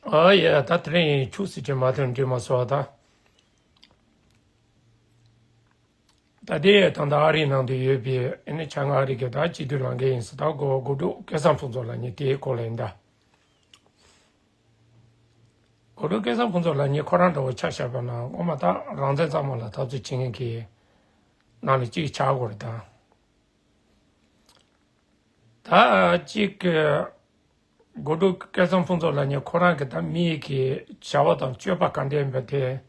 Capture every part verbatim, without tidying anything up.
ཨ་ཡ། ད་དེ་རིང་ཡིན་ཆུ་སྲིད་ཀྱི་མ་ཐོན་འདྲི་མ་སོང་ད། ད་དེ་ད་ལྟ་ཨ་རིའི་ནང་དུ་ཡོད་པའི་ཨ་ནི་ཆ་ང་ཨ་རི་གི་ད་སྤྱི་འཐུས་ལངས་མཁན་ཡིན་ས། ད་གོ་གོ་ཀྲུག་སྐལ་བཟང་ཕུན་ཚོགས་ལགས་ཉིད་དེའི་སྐོར་ལ་ཡིན་ད། གོ་ཀྲུག་སྐལ་བཟང་ཕུན་ཚོགས་ལགས་ཉིད་ཁོ་རང་འདྲ་བོ་ཆ་བཞག་པ་ན་སྔོན་མ་ད་རང་བཙན་གཙང་མ་ལ་འཐབ་རྩོད་བྱེད་མཁན་གྱི་ནང་ནས་གཅིག་ཆགས་དགོས་རེད་ད། ད་གཅིག་གི་གོ་ཀྲུག་སྐལ་བཟང་ཕུན་ཚོགས་ལགས་ཉིད་ཁོ་རང་གི་ད་མི་ཡི་གི་བྱ་བ་དང་སྤྱོད་པ་ག་འདྲ་ཡིན་པ་དེ།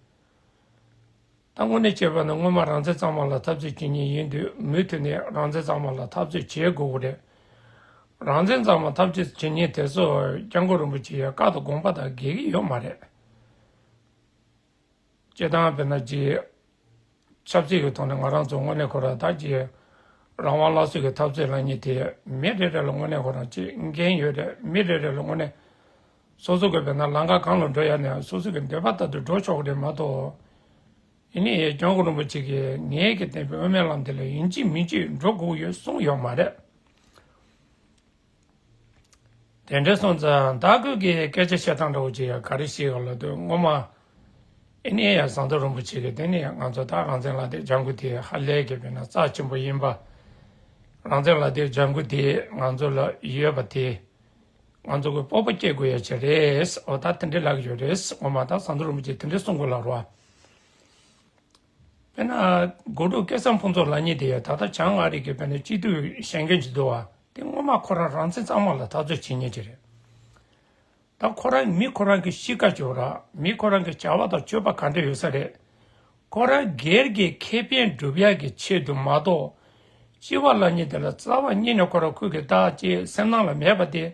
ད་དངོས་གནས་བྱས་པ་ན་སྔོན་མ་རང་བཙན་གཙང་མ་ལ་འཐབ་རྩོད་བྱེད་མཁན་ཡིན་དུས་མུ་མཐུད་ནས་རང་བཙན་གཙང་མ་ལ་འཐབ་རྩོད་བྱེད་དགོས་ཀྱི་རེད། རང་བཙན་གཙང་མ་འཐབ་རྩོད་བྱེད་མཁན་དེ་ཚོ་སྐྱབས་མགོན་རིན་པོ་ཆེ་ཡི་བཀའ་དང་དགོངས་པ་དང་འགལ་གྱི་ཡོད་མ་རེད། སྤྱིར་བཏང་དཔེར་ན་ཅིག་ཆབ་སྲིད་ཀྱི་ཐོག་ནས་ང་རང་ཚོ་དངོས་གནས་ཁོ་རང་ད་ཅིག་རང་དབང་སླར་གསོ་གི་འཐབ་རྩོད་ལབ་མཁན་དེ་མི་རེ་རེ་ལ་དངོས་གནས་ཁོ་རང་ཅིག་འགན་ཡོད་རེད། མི་རེ་རེ་ལ་དངོས་གནས་སོ་སོ་གི་དཔེར་ན་ལམ་ཁ་གང་ལ་འགྲོ་ཡ་ནས་སོ་སོ་གི་འདོད་པ་ལྟར་དུ་འགྲོ་ཆོག་གི་རེད་མ་གཏོགས། ཡིན་ནའི་སྐྱབས་མགོན་རིན་པོ་ཆེ་གིས་ངེད་ཀྱིས་བསྟན་པའི་དབུ་མའི་ལམ་དེ་ལ་ཡིན་གཅིག་མིན་གཅིག་འགྲོ་དགོས་ཀྱི་ཡོད་གསུངས་ཡོད་མ་རེད། དེ་འདྲ་སོང་ཙང་ད་ཁོས་ཀྱི་སྐད་ཆ་བཤད་སྟངས་འདྲ་བོ་ཅིག་ཡང་ག་རེ་བཤད་ག་ལབ་དུས་སྔོན་མ་ཨེ་ནི་ཡང་ཟམ་གདོང་རིན་པོ་ཆེ་གིས་དེ་ནས་ང་ཚོ་ད་རང་བཙན་ལག་དེབ་ལྗང་ཁུ་དེ་ཧ་ལས་ཀྱི་དཔེར་ན་རྩ་ཆེན་པོ་ཡིན་པ། རང་བཙན་ལག་དེབ་ལྗང་ཁུ་དེ་ང་ཚོ་ལ་ཡོད་པ་དེ་ང་ཚོ་གི་སྤོབས་པ་སྐྱེ་དགོས་ཡ་ཅིག་རེད། འོ་ད་དེ་འདྲ་ལབ་ཀྱི་ཡོད་རེད། སྔོན་མ་ད་ཟམ་གདོང་རིན་པོ་ཆེ་དེ་འདྲ་གསུང་གི་ལབ་རོགས། དཔེར་ན། གོ་ཀྲུག་སྐལ་བཟང་ཕུན་ཚོགས་ལགས་ཉིད་དེ་ད་ལྟ་བྱང་ཨ་རི་གི་དཔེར་ན་སྤྱི་འཐུས་བཞེངས་མཁན་ཅིག་འདུག་བ། དེ་སྔོན་མ་ཁོ་རང་རང་བཙན་གཙང་མ་ལ་འཐབ་རྩོད་བྱེད་མཁན་ཅིག་རེད། ད་ཁོ་རང་མི་ཁོ་རང་གི་གཤིས་ཀ་ཅིག་ཡོད་ར། མི་ཁོ་རང་གི་བྱ་བ་དང་སྤྱོད་པ་ག་འདྲ་ཡོད་ས་རེད། ཁོ་རང་སྒེར་གྱི་ཁེ་ཕན་སྒྲུབ་ཡག་གི་ཆེད་དུ་མ་གཏོགས། སྤྱི་བ་ལ་ཉིད་དེ་ལ་རྩ་བ་ཉིད་ནས་ཁོ་རང་ཁོ་གི་ད་ཅིག་སེམས་ནང་ལ་མེད་པ་དེ་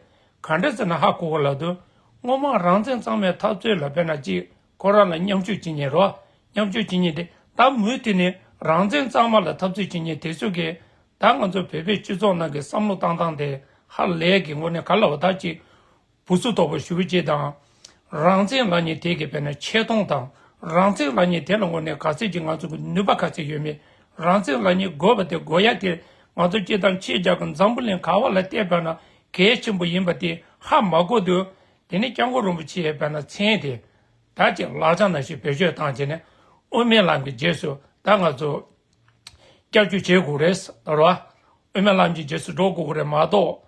ག་འདྲ་ཟེར་ན་ཧ་གོ་གི་ལབ་དུས། སྔོན་མ་རང་བཙན་གཙང་མའི་འཐབ་རྩོད་ལ་དཔེར་ན་ཅིག་ཁོ་རང་ལ་མཉམ་ཞུགས་བྱེད་མཁན་རོ། མཉམ་ཞུགས་བྱེད་མཁན་དེ་ད་མུ་མཐུད་ནས་རང་བཙན་གཙང་མ་ལ་འཐབ་རྩོད་བྱེད་མཁན་དེ་ཚོ་གིས་ད་ང་ཚོ་བོད་པའི་སྤྱི་ཚོགས་ནང་གི་བསམ་བློ་བཏང་སྟངས་དེ་ཧ་ལས་ཀྱི་ངོ་ནས་ག་ལ་བ་ད་ཅིག་བུ་སུ་དོག་པོ་ཞུ་བྱེད་དང་། རང་བཙན་ལབ་མཁན་དེ་གི་དཔེར་ན་ཆེ་མཐོང་དང་། རང་བཙན་ལབ་མཁན་དེ་ལ་ངོ་ནས་ག་ཚད་ཅིག་ང་ཚོ་གི་ནུས་པ་ག་ཚད་ཡོད་མེད། རང་བཙན་ལབ་མཁན་དགོས་པ་དེ་དགོས་ཡ་དེ་ང་ཚོ་སྤྱིར་བཏང་ཕྱི་རྒྱལ་གི་འཛམ་བུ་གླིང་ག་བ་ལ་བལྟས་པ་ན་གལ་ཆེན་པོ་ཡིན་པ་དེ་ཧ་མ་གོ་དུས། དེ་ནས་སྐྱབས་མགོན་རིན་པོ་ཆེའི་དཔེར་ན་མཚན་དེ་ད་ཅིག་ལག་ཆ་ནང་བཞིན་བེད་སྤྱོད་བཏང་བྱས་ནས་དབུ་མའི་ལམ་གྱི་རྗེས་སུ་ད་ང་ཚོ་བསྐྱར་བཅོས་བྱེད་དགོས་རེད་ཟེར་བ། དབུ་མའི་ལམ་གྱི་རྗེས་སུ་འགྲོ་དགོས་ཀྱི་རེད་མ་གཏོགས།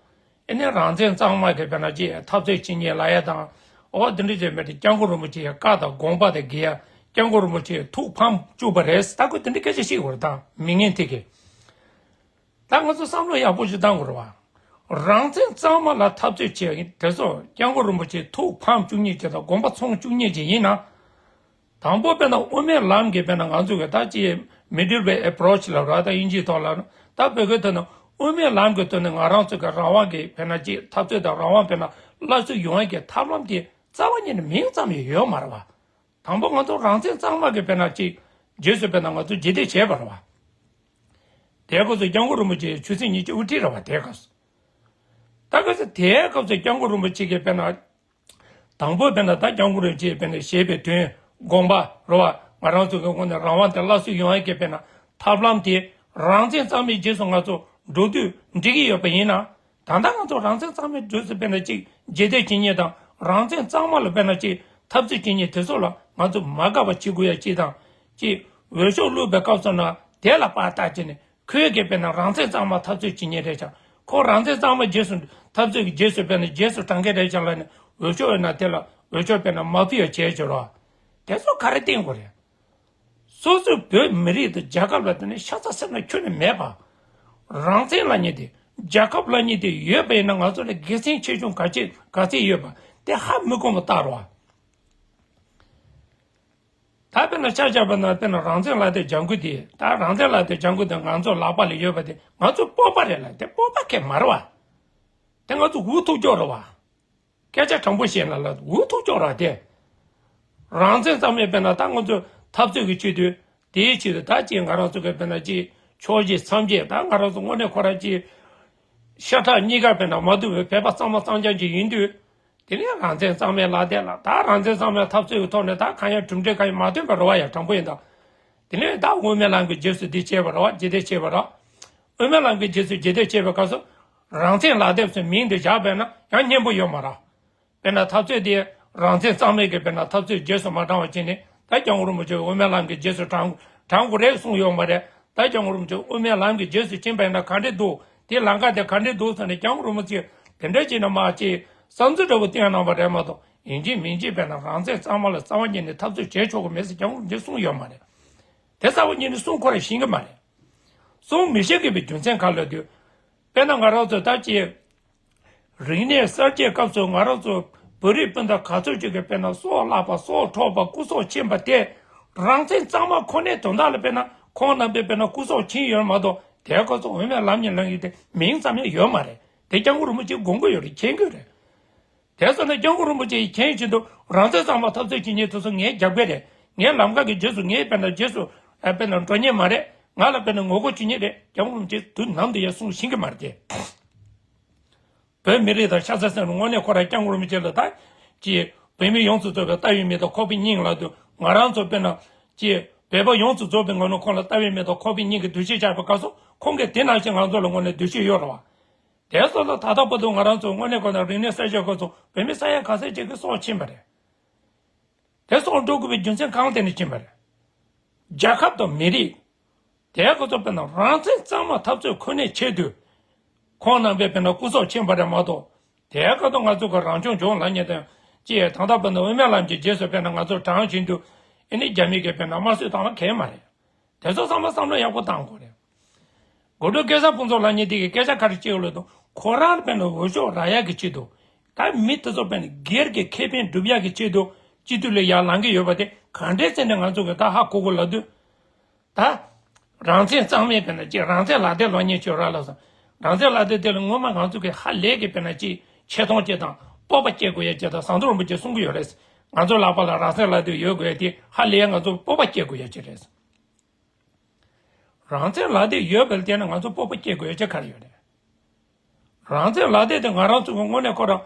ཨེ་ནས་རང་བཙན་གཙང་མ་གི་དཔེར་ན་ཅིག་འཐབ་རྩོད་བྱེད་མཁན་ལབ་ཡ་དང་། འོ་དེ་འདྲ་བྱས་མེད་དེ་སྐྱབས་མགོན་རིན་པོ་ཆེའི་བཀའ་དང་དགོངས་པ་དང་འགལ་ཡ། སྐྱབས་མགོན་རིན་པོ་ཆེས་ཐུགས་ཕམ་བཅུག་པ་རེད་ཟེར་ད་ཁོས་དེ་འདྲ་སྐད་ཆ་བཤད་དགོས་རེད་ད་མི་ངན་དེ་གིས། ད་ང་ཚོ་བསམ་བློ་ཡག་པོ་ཞིག་བཏང་དགོས་རེད་བ། རང་བཙན་གཙང་མ་ལ་འཐབ་རྩོད་བྱེད་མཁན་དེ་ཚོ་སྐྱབས་མགོན་རིན་པོ་ཆེས་ཐུགས་ཕམ་བཅུག་མཁན་ཅིག་དང་དགོངས་པ་ཚོམས་བཅུག་མཁན་ཅིག་ཡིན་ན། དང་པོ་དཔེར་ན་དབུ་མའི་ལམ་གྱི་དཔེར་ན་ང་ཚོ་གི་ད་ཅི་middle way approach ལབ་ར་ད་དབྱིན་ཇིའི་ཐོག་ལ་ད་བོད་སྐད་ཐོག་ནས་དབུ་མའི་ལམ་གྱི་ཐོག་ནས་ང་རང་ཚོ་གི་རང་དབང་གི་དཔེར་ན་ཅི་འཐབ་རྩོད་དང་རང་དབང་དཔེར་ན་སླར་གསོ་ཡོང་ཡ་གི་ཐབས་ལམ་དེ་རྩ་བ་ཉིད་ནས་མིང་ཙམ་ཡང་ཡོད་མ་རེད་བ། དང་པོ་ང་ཚོ་རང་བཙན་གཙང་མ་གི་དཔེར་ན་ཅི་རྗེས་སུ་དཔེར་ན་ང་ཚོ་རྗེས་འདེད་བྱས་པ་རེད་བ། དེའི་སྐབས་སུ་སྐྱབས་མགོན་རིན་པོ་ཆེ་ཆོས་སྲིད་གཉིས་ཀྱི་དབུ་ཁྲིད་རེད་བ་དེའི་སྐབས་སུ། ད་སྐབས་སུ་དེའི་སྐབས་སུ་སྐྱབས་མགོན་རིན་པོ་ཆེ་གིས་དཔེར་ན། དང་པོ་དཔེར་ན་ད་སྐྱབས་མགོན་རིན་པོ་ཆེས་དཔེར་ན་བཞེས་པའི་དོན་དགོངས་པ་རེད་བ། ང་རང་ཚོ་གི་ངོས་ནས་རང་དབང་དེ་སླར་གསོ་ཡོང་ཡ་གི་དཔེར་ན་ཐབས་ལམ་དེ་རང་བཙན་གཙང་མའི་རྗེས་སུ་ང་ཚོ་འགྲོ་དུས་འགྲིག་གི་ཡོད་པ་ཡིན་ན། ད་ལྟ་ང་ཚོ་རང་བཙན་གཙང་མའི་རྗེས་སུ་དཔེར་ན་ཅིག་རྗེས་འདེད་བྱེད་མཁན་དང་རང་བཙན་གཙང་མ་ལ་དཔེར་ན་ཅིག་འཐབ་རྩོད་བྱེད་མཁན་དེ་ཚོ་ལ་ང་ཚོ་མ་དགའ་བ་བྱེད་དགོས་ཡ་ཅིག་དང་། ཅིག་འོས་ཤོག་བླུགས་པའི་སྐབས་སུ་ན་དེ་ལ་པར་བཏགས་བྱས་ནས། ཁོས་ཀྱིས་དཔེར་ན་རང་བཙན་གཙང་མ་འཐབ་རྩོད་བྱེད་མཁན་རེད་ཀྱང་ཁོ་རང་བཙན་གཙང་མ་རྗེས་སུ་འཐབ་རྩོད་ཀྱི་རྗེས་སུ་དཔེར་ན་རྗེས་སུ་འབྲང་མཁན་རེད་ཀྱང་ལབ་ནས་འོས་ཤོག་ཡོད་ན་དེ་ལ་འོས་ཤོག་ཡོད་ན་དེ་ལ་འོས་ཤོག་དཔེར་ན་མ་ཕུལ་ཡ་བྱས་བྱོས་རོགས། དེ་ཚོ་ག་རེ་བསྟན་དགོས་རེད། སོ་སོའི་བོད་མི་རིགས་དང་རྒྱལ་ཁབ་ལ་དེ་ནས་ཤ་ཚ་སེམས་ལ་ཁྱོན་ནས་མེད་པ། རང་བཙན་ལབ་མཁན་དེ་རྒྱལ་ཁབ་ལབ་མཁན་དེ་ཡོད་པ་ཡིན་ན་ང་ཚོ་ལ་དགེ་མཚན་ཆེ་ཆུང་ག་ཅི་ག་ཚད་ཡོད་པ་དེ་ཧ་མི་གོ་བ་ལྟ་རོགས། ད་དཔེར་ན་ཆ་བཞག་པ་ན་དཔེར་ན་རང་བཙན་ལབ་དེ་ལྗང་ཁུ་དེ་ད་རང་བཙན་ལབ་དེ་ལྗང་ཁུ་དེ་ང་ཚོ་ལག་པ་ལ་ཡོད་པ་དེ་ང་ཚོ་སྤོབས་པ་རེད་ལ་དེ་སྤོབས་པ་གང་ཡང་མ་རེད་བ། དེ་ང་ཚོ་འུ་ཐུག་ཀྱོག་རེད་བ། སྐད་ཆ་དྲང་པོ་བཤད་ན་ལ་འུ་ཐུག་ཀྱོག་རེད་བ་དེ། རང་བཙན་གཙང་མ་དཔེར་ན་ད་ང་ཚོ་འཐབ་རྩོད་ཀྱི་ཆེད་དུ་དེའི་ཆེད་དུ་ད་ཅིག་ང་རང་ཚོ་གི་དཔེར་ན་ཅིག་ཕྱོགས་བཞི་མཚམས་བརྒྱད་ད་ང་རང་ཚོ་དངོས་གནས་ཁོ་རང་ཅིག་ཤ་ཁྲག་གཉིས་ཀ་དཔེར་ན་མ་འདུ་བའི་བོད་པ་གཙང་མ་གཙང་རྐྱང་ཅིག་ཡིན་དུས། དེ་ནས་རང་བཙན་གཙང་མའི་ལག་དེབ་ལ་ད་རང་བཙན་གཙང་མའི་འཐབ་རྩོད་ཀྱི་ཐོག་ནས་ད་གང་ཡང་གྲུབ་འབྲས་གང་ཡང་མ་ཐོན་པ་རེད་བ་ཡ་དྲང་པོ་ཡིན་ད། དེ་ནས་ད་དབུ་མའི་ལམ་གྱི་རྗེས་སུ་འདི་བྱས་པ་རེད་བ་རྗེས་འདེད་བྱས་པ་རེད། དབུ་མའི་ལམ་གྱི་རྗེས་སུ་རྗེས་འདེད་བྱས་པའི་སྐབས་སུ་རང་བཙན་ལག་དེབ་ཟེར་མིང་འདི་བཞག་པས་ན་ཡང་སྙན་པོ་ཡོད་མ་རེད། དཔེར་ན་འཐབ་རྩོད་དེ་ རང་བཙན་གཙང་མའི་གི་དཔེར་ན་འཐབ་རྩོད་རྗེས་སུ་མ་འབྲང་བ་བྱས་ནས། ད་སྐྱབས་མགོན་རིན་པོ་ཆེ་དབུ་མའི་ལམ་གྱི་རྗེས་སུ་འབྲང་འབྲང་དགོས་རེད་གསུངས་ཡོད་མ་རེད། ད་སྐྱབས་མགོན་རིན་པོ་ཆེ་དབུ་མའི་ལམ་གྱི་རྗེས་སུ་ཕྱིན་པ་ཡིན་ན་ག་འདྲས་འདུག་དེ་ལམ་ཁ་དེ་ག་འདྲས་འདུག་ཟེར་ནས་སྐྱབས་མགོན་རིན་པོ་ཆེ་དེ་འདྲ་བྱས་ན་མ་ཅིག་བསམ་ཚུལ་འདྲ་བོ་བསྟན་གནང་བ་རེད་མ་གཏོགས། ཡིན་གཅིག་མིན་གཅིག་དཔེར་ན་རང་བཙན་གཙང་མ་ལ་རྩ་བ་ཉིད་ནས་འཐབ་རྩོད་བྱེད་ཆོག་གི་མེད་ཟེར་སྐྱབས་མགོན་རིན་པོ་ཆེས་གསུངས་ཡོད་མ་རེད། དེ་རྩ་བ་ཉིད་ནས་གསུང་ཁོ་རང་ཤེས་ཀྱི་མ་རེད། གསུང་མི་ཤེས་ཀྱི་པའི་རྒྱུ་མཚན་ག་ལ་དུས། དཔེར་ན་ང་རང་ཚོ་ད་ཅི། རིག་གནས་གསར་བརྗེའི་སྐབས་སུ་ང་རང་ཚོ་བོད་རིགས་སྤུན་ཟླ་ག་ཚོད་ཅིག་གིས་དཔེར་ན་སྲོག་བརླག་པ། སྲོག་འཕྲོག་པ། སྐུ་སྲོག་ཕྱིན་པ་དེ། རང་བཙན་གཙང་མ་ཁོ་ནའི་དོན་དག་ལ་དཔེར་ན་ཁོང་རྣམ་པས་དཔེར་ན་སྐུ་སྲོག་ཕྱིན་ཡོད་མ་གཏོགས། དེའི་སྐབས་སུ་འོས་མེད་ལམ་གཉིས་ལངས་ཡོད་དེ་མིང་ཙམ་ཡང་ཡོད་མ་རེད། དེ་སྐྱབས་མགོན་རིན་པོ་ཆེས་དགོངས་ཀྱི་ཡོད་རེད། མཁྱེན་གྱི་རེད། དེ་སོང་ན་སྐྱབས་མགོན་རིན་པོ་ཆེ་ཡིས་མཁྱེན་བཞིན་དུ་རང་བཙན་གཙང་མ་འཐབ་རྩོད་བྱེད་མཁན་དེ་ཚོ་ངས་རྒྱབ་ཀྱི་རེད། ངའི་ལམ་ཁ་གི་རྗེས་སུ། ངའི་དཔེར་ན་རྗེས་སུ། ཨ། དཔེར་ན་འགྲོ་མཁན་མ་རེད། ང་ལ་དཔེར་ན་ངོ་རྒོལ་བྱེད་མཁན་རེད། སྐྱབས་མགོན་རིན་པོ་ཆེས་དུས་ནམ་དུ་ཡང་གསུང་ཤེས་ཀྱི་མ་རེད་དེ། བོད་མི་རིགས་དང་ཤ་ཚ་སེམས་ལ་དངོས་གནས་ཁོ་རང་སྐྱབས་མགོན་རིན་པོ་ཆེ་ལ་ད་ཅི། བོད་མི་ཡོངས་སུ་རྫོགས་པའི་ལྟ་བའི་མིག་དང་ཁོག་པའི་སྙིང་ལ་དུ། ང་རང་ཚོ་དཔེར་ན་ཅི། བོད་པ་ཡོངས་སུ་རྫོགས་པའི་ངོས་ནས་ཁོང་ལ་ལྟ་བའི་མིག་དང་ཁོག་པའི་སྙིང་གི་འདུ་ཤེས་ཆགས་པའི་སྐབས་སུ། ཁོང་གིས་དེ་ནང་བཞིན་ང་ཚོ་ལ་དངོས་གནས་འདུ་ཤེས་ཡོད་རེད་བ། དེ་སོགས་ལ་ད་ལྟ་བར་དུ་ང་རང་ཚོ་དངོས་གནས་ཁོ་ན་རིག་གནས་གསར་བརྗེའི་སྐབས་སུ་བོད་མི་ས་ཡ་ག་ཚོད་ཅིག་གི་སྲོག་ཕྱིན་པ་རེད། དེ་སྲོག་འཕྲོག་དགོས་པའི་རྒྱུ་མཚན་གང་དེ་ནས་ཕྱིན་པ་རེད། རྒྱལ་ཁབ་དང་མི་རིགས། དེའི་སྐབས་སུ་དཔེར་ན་རང་བཙན་གཙང་མ་འཐབ་རྩོད་ཁོ་ནའི་ཆེད་དུ། ཁོང་རྣམ་པས་དཔེར་ན་སྐུ་སྲོག་ཕྱིན་པ་རེད་མ་གཏོགས། དེའི་སྐབས་སུ་ང་ཚོ་གི་རང་སྐྱོང་ལྗོངས་ལབ་མཁན་དང་ཅི། ད་ལྟ་བར་དུ་དབུ་མའི་ལམ་གྱི་རྗེས་སུ་དཔེར་ན་ང་ཚོ་འབྲང་བཞིན་དུ། ཨེ་ནི་རྒྱ་མི་གིས་དཔེར་ན་དམར་གསོད་བཏང་ན་གལ་མ་རེད། དེ་ཚོ་ཚང་མ་བསམ་བློ་ཡག་པོ་བཏང་དགོས་རེད། དགོང་དྲོ་སྐལ་བཟང་ཕུན་ཚོགས་ལབ་མཁན་དེ་གིས་སྐད་ཆ་ག་རེ་བཤད་ཡོད་ལབ་དུས། ཁོ་རང་དཔེར་ན་འོས་ཤོག་རག་ཡག་གི་ཆེད་དུ། ད་མི་དེ་ཚོ་དཔེར་ན་སྒེར་གྱི་ཁེ་ཕན་སྒྲུབ་ཡག་གི་ཆེད་དུ་སྤྱི་འཐུས་ལ་ཡར་ལངས་ཀྱི་ཡོད་པ་དེ་ག་འདྲས་བྱས་ནས་ང་ཚོ་གིས་ད་ཧ་གོ་དགོས་ལབ་དུས། ད། རང་བཙན་གཙང་མའི་དཔེར་ན་ཅིག་རང་བཙན་ལག་དེབ་ལབ་མཁན་ཅིག་ཡོད་རེད་ལབ་སོང་། རང་བཙན་ལག་དེབ་དེ་ལ་སྔོན་མ་ང་ཚོ་གིས་ཧ་ལས་ཀྱི་དཔེར་ན་ཅིག་ཆེ་མཐོང་བྱེད་དང་སྤོབས་པ་སྐྱེ་དགོས་ཡ་བྱེད་དང་ཟམ་གདོང་རིན་པོ་ཆེས་གསུང་གི་ཡོད་རེད། ང་ཚོ་ལག་པ་ལ་རང་བཙན་ལག་དེབ་ཡོད་དགོས་ཡ་དེ་ཧ་ལས་ང་ཚོ་སྤོབས་པ་སྐྱེ་དགོས་ཡ་ཅིག་རེད། རང་བཙན་ལག་དེབ་ཡོད་པ་ལ་བརྟེན་ནས་ང་ཚོ་སྤོབས་པ་སྐྱེ་དགོས་ཡ་ཅིག་ག་རེ་ཡོད་རེད། རང་བཙན་ལག་དེབ་དེ་ང་རང་ཚོ་གི་དངོས་གནས་ཁོ་རང་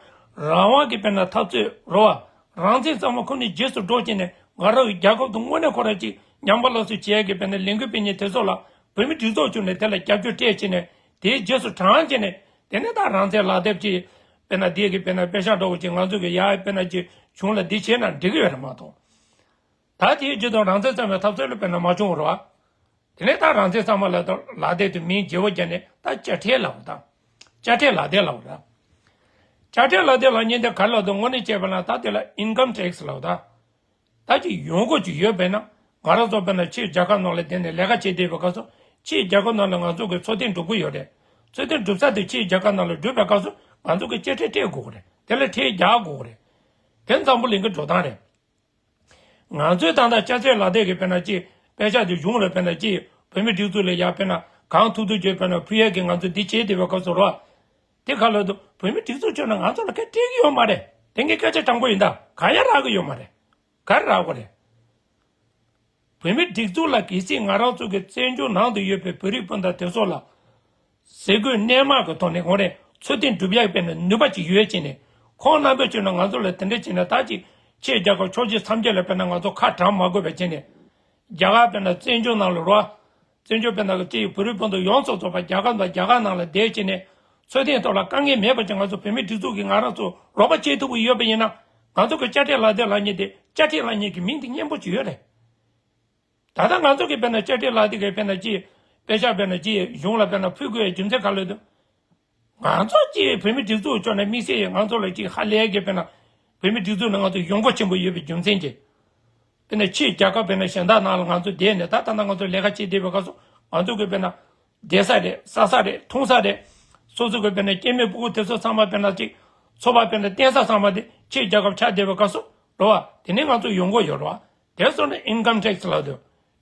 རང་དབང་གི་དཔེར་ན་འཐབ་རྩོད་རེད་བ། རང་བཙན་གཙང་མ་ཁོ་ནའི་རྗེས་སུ་འགྲོ་བྱས་ནས་ང་རང་གི་རྒྱལ་ཁབ་དེ་དངོས་གནས་ཁོ་རང་ཅིག་ཉམས་པ་སླར་གསོ་བྱེད་ཡག་གི་དཔེར་ན་ལས་འགུལ་སྤེལ་མཁན་དེ་ཚོ་ལ་བོད་མི་སྒྲིག་འཛུགས་བྱུང་ནས་དེ་ལ་རྒྱབ་སྐྱོར་སྤྲད་བྱས་ནས་དེའི་རྗེས་སུ་འབྲང་བྱས་ནས་དེ་ནས་ད་རང་བཙན་ལག་དེབ་ཅིག་དཔེར་ན་དེ་གི་དཔེར་ན་དཔེ་ཆ་འདྲ་བོ་ཅིག་ང་ཚོ་གི་ཡ་དཔེར་ན་ཅིག་གཞུང་ལ་འདི་བྱས་ན་འགྲིག་གི་ཡོད་རེད་མ་གཏོགས། ད་དེའི་རྗེས་སུ་རང་བཙན་གཙང་མའི་འཐབ་རྩོད་ལ་དཔེར་ན་མ་བྱུང་བ་རེད་བ། དེ་ནས་ད་རང་བཙན་གཙང་མ་ལ་ད་ལག་དེབ་དེ་མིང་བརྗེ་བོ་བརྒྱབ་ནས་ད་དཔྱ་ཁྲལ་ལབ་པ་དང་། དཔྱ་ཁྲལ་ལག་དེབ་ལབ་པ་རེད། དཔྱ་ཁྲལ་ལག་དེབ་ལབ་མཁན་དེ་ག་རེ་ལབ་འདུག་དངོས་གནས་བྱས་པ་ན་ད་དེ་ལ་ཨིན་ཀམ་ཊེག་སི་ལབ་པ་དང་། ད་ཅིག་ཡོང་སྒོ་ཅིག་ཡོད་པས་ན་ང་རང་ཚོ་དཔེར་ན་ཕྱིའི་རྒྱལ་ཁབ་ནང་ལ་བསྡད་ནས་ལས་ཀ་བྱེད་བསྡད་པའི་སྐབས་སུ་ཕྱིའི་རྒྱལ་ཁབ་ནང་ལ་ང་ཚོ་གི་འཚོ་རྟེན་སྒྲུབ་ཀྱི་ཡོད་རེད། འཚོ་རྟེན་སྒྲུབ་ས་དེ་ཕྱིའི་རྒྱལ་ཁབ་ནང་ལ་སྒྲུབ་པའི་སྐབས་སུ་ང་ཚོ་གི་དཔྱ་ཁྲལ་སྤྲད་དགོས་ཀྱི་རེད། དེ་ལ་ཁྲལ་རྒྱག་དགོས་ཀྱི་རེད། དེ་འཛམ་བུ་གླིང་གི་འགྲོ་སྟངས་རེད། ང་ཚོའི་ད་ལྟ་དཔྱ་ཁྲལ་ལག་དེབ་ཀྱི་དཔེར་ན་ཅིག་དཔེ་ཆ་དེ་གཞུང་ལ་དཔེར་ན་ཅིག་བོད་མི་སྒྲིག་འཛུགས་ལ་ཡར་དཔེར་ན་གང་ཐུབ་ཐུབ་ཀྱིས་དཔེར་ན་ཕུལ་ཡས་ཀྱི་ང་ཚོ་འདི་བྱེད་བསྡད་པའི་སྐབས་སུ་རེད་བ། དེ་ག་ལ་དུ་བོད་མི་སྒྲིག་འཛུགས་ཁྱོན་ནས་ང་ཚོ་ལ་སྐད་སྤྲད་ཀྱི་ཡོད་མ་རེད། དེ་གའི་སྐད་ཆ་དྲང་པོ་ཡིན་ད་གང་ཡང་རག་གི་ཡོད་མ་རེད། ག་རེ་རག་དགོས་རེད། བོད་མི་སྒྲིག་འཛུགས་ལ་གལ་སྲིད་ང་རང་ཚོ་གི་བཙན་བྱོལ་ནང་དུ་ཡོད་པའི་བོད་རིགས་སྤུན་ཟླ་དེ་ཚོ་ལ། ཟས་གོས་གནས་མལ་གྱི་ཐོག་ནས་ངོ་རེ་འཚོ་རྟེན་སྒྲུབ་ཡག་དཔེར་ན་ནུས་པ་ཅིག་ཡོད་ཅེ་ནས་ཁོང་རྣམ་པས་བྱུང་ན་ང་ཚོ་ལ་དེ་འདྲ་བྱས་ན་ད་ཅིག་ཕྱིའི་རྒྱལ་ཁབ་ཕྱོགས་བཞི་མཚམས་བརྒྱད་ལ་དཔེར་ན་ང་ཚོ་ཁ་བྲལ་མ་དགོས་པ་བྱས་ནས། རྒྱ་གར་དཔེར་ན་བཙན་བྱོལ་ནང་ལ་རོ། བཙན་བྱོལ་དཔེར་ན་ཅིག་བོད་རིགས་སྤུན་ཟླ་ཡོངས་སུ་རྫོགས་པ་རྒྱ་གར་དང་རྒྱ་གར་ནང་ལ་བསྡད་བྱས་ནས་འཚོ་རྟེན་ཐོག་ལ་དཀའ་ངལ་མེད་པ་ཅིག་ང་ཚོ་བོད་མི་སྒྲིག་འཛུགས་ཀྱིས་ང་རང་ཚོ་རོགས་པ་བྱེད་ཐུབ་ཀྱི་ཡོད་པ་ཡིན་ན། ང་ཚོ་གི་དཔྱ་ཁྲལ་ལག་དེབ་ལབ་མཁན་དེ་དཔྱ་ཁྲལ་ལབ་མཁན་གྱི་མིང་དེ་སྙན་པོ་ཅིག་ཡོད་རེད། ད་ལྟ་ང་ཚོ་གིས་དཔེར་ན་དཔྱ་ཁྲལ་ལག་དེབ་ཀྱི་དཔེར་ན་ཅིག་དཔེ་ཆ་དཔེར་ན་ཅིག་གཞུང་ལ་དཔེར་ན་ཕུལ་དགོས་ཡའི་རྒྱུ་མཚན་ག་ལ་འདུག་ང་ཚོ་ཅིག་བོད་མི་སྒྲིག་འཛུགས་ཕྱོགས་ནས་དམིགས་བསལ་ཡིས་ང་ཚོ་ལ་ཅིག་ཧ་ལས་ཀྱི་དཔེར་ན་བོད་མི་སྒྲིག་འཛུགས་ནང་ང་ཚོ་ཡོང་སྒོ་ཆེན་པོ་ཡོད་པའི་རྒྱུ་མཚན་གྱིས། དཔེར་ན་ཕྱིའི་རྒྱལ་ཁབ་དཔེར་ན་གཞན་དག་ནང་ལ་ང་ཚོ་བསྡད་ནས་ད་ལྟ་ན་ང་ཚོ་ལས་ཀ་བྱེད་བསྡད་པའི་སྐབས་སུ་ང་ཚོ་གིས་དཔེར་ན་བསྡད་ས་རེད། ཟ་ས་རེད། འཐུང་ས་རེད། སོ་སོ་གི་དཔེར་ན་སྐྱེ་དམན་ཕྲུ་གུ་དེ་ཚོ་ཚང་མ་དཔེར་ན་ཅིག་འཚོ་བ་དཔེར་ན་བརྟེན་ས་ཚང་མ་དེ་ཕྱིའི་རྒྱལ་ཁབ་ཆགས་བསྡད་པའི་སྐབས་སུ་རེད་བ། དེ་ནས་ང་ཚོ་ཡོང་སྒོ་ཡོད་རེད་བ། དེ་སོང་ནས་ཨིན་ཀམ་ཊེག་སི་ལབ་དུས་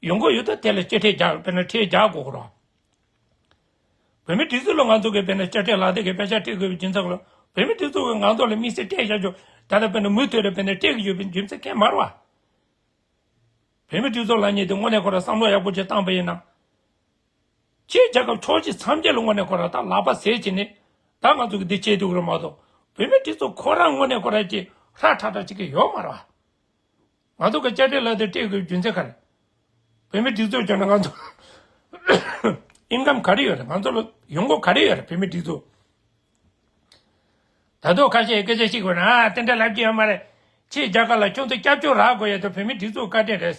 ཡོང་སྒོ་ཡོད་དུས་དེ་ལ་དཔྱ་ཁྲལ་རྒྱག་དཔེར་ན་ཁྲལ་རྒྱག་དགོས་ཀྱི་རེད་བ། བོད་མི་སྒྲིག་འཛུགས་ལ་ང་ཚོ་གིས་དཔེར་ན་དཔྱ་ཁྲལ་ལག་དེབ་ཀྱི་དཔེ་ཆ་སྤྲད་དགོས་པའི་རྒྱུ་མཚན་ལ་བོད་མི་སྒྲིག་འཛུགས་ཀྱིས་ང་ཚོ་ལ་དམིགས་བསལ་སྤྲད་བཞག་རྒྱུ་ད་ལྟ་དཔེར་ན་མུ་མཐུད་རེ་དཔེར་ན་སྤྲད་ཀྱི་ཡོད་པའི་རྒྱུ་མཚན་གང་ཡང་མ་རེད་བ། བོད་མི་སྒྲིག་འཛུགས་ལབ་མཁན་དེ་དངོས་གནས་ཁོ་རང་བསམ་བློ་ཡག་པོ་ཅིག་བཏང་པ་ཡིན་ན། ཕྱིའི་རྒྱལ་ཁབ་ཕྱོགས་བཞི་མཚམས་བརྒྱད་ལ་དངོས་གནས་ཁོ་རང་ད་ལག་པ་བཟས་བྱས་ནས་ད་ང་ཚོ་གིས་འདི་བྱེད་ཐུབ་ཀྱི་རེད་མ་གཏོགས་བོད་མི་སྒྲིག་འཛུགས་ཁོ་རང་དངོས་གནས་ཁོ་རང་ཅིག་ཧྲ་ཁྲ་ཁྲ་བྱེད་ཀྱི་ཡོད་མ་རེད་བ། ང་ཚོ་གི་དཔྱ་ཁྲལ་ལག་དེབ་སྤྲད་དགོས་རྒྱུ་མཚན་ག་རེ། བོད་མི་སྒྲིག་འཛུགས་བྱས་ན་ང་ཚོ་ཨིན་ཀམ་ག་རེ་ཡོད་རེད། ང་ཚོ་ལ་ཡོང་སྒོ་ག་རེ་ཡོད་རེད། བོད་མི་སྒྲིག་འཛུགས། ད་དུང་ཁ་ཤས་སྐད་ཆ་བཤད་དགོས་ན་ཨ་དེ་འདྲ་ལབ་ཀྱི་ཡོད་མ་རེད། ཕྱིའི་རྒྱལ་ཁབ་ལ་ཁྱོད་ཚོ་སྐྱབས་བཅོལ་རག་དགོས་ཡ་དེ་བོད་མི་སྒྲིག་འཛུགས་བཀའ་དྲིན་རེད།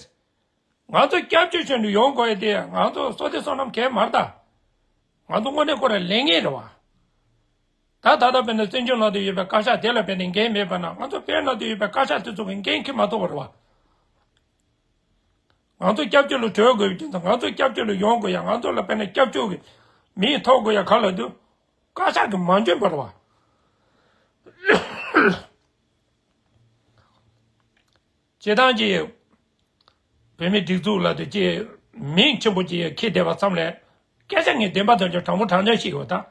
ང་ཚོ་སྐྱབས་བཅོལ་བྱས་ནས་ཡོང་དགོས་ཡ་དེ་ང་ཚོ་བསོད་བདེ་བསོད་ནམས་གང་ཡང་མ་རེད་ད། ང་ཚོ་དངོས་གནས་ཁོ་རང་ལས་ངན་རེད་བ། ད་ད་ལྟ་དཔེར་ན་བཙན་བྱོལ་ནང་དུ་ཡོད་པའི་བཀའ་ཤག་དེ་ལ་དཔེར་ན་འགན་མེད་པ་ན་ང་ཚོ་བོད་ནང་དུ་ཡོད་པའི་བཀའ་ཤག་དེ་ཚོ་གི་འགན་འཁྱེར་མ་ཐུབ་པ་རེད་བ། ང་ཚོ་སྐྱབས་བཅོལ་ལ་བྲོས་དགོས་པའི་རྒྱུ་མཚན་ང་ཚོ་སྐྱབས་བཅོལ་ལ་ཡོང་དགོས་ཡ་ང་ཚོ་ལ་དཔེར་ན་སྐྱབས་བཅོལ་གྱི་མིང་ཐོབ་དགོས་ཡ་ག་ལ་དུས་བཀའ་ཤག་གིས་མ་འཇོན་པ་རེད་བ། སྤྱིར་བཏང་གི་བོད་མི་སྒྲིག་འཛུགས་ལ་དུ་ཅི་མིང་ཆེན་པོ་ཅིག་འཁྱེར་བསྡད་པ་ཙམ་ལས་སྐད་ཆ་ངས་བདེན་པ་དོན་ཆ་དྲང་པོ་དྲང་བཞག་ཞིག་ཡོད་ད།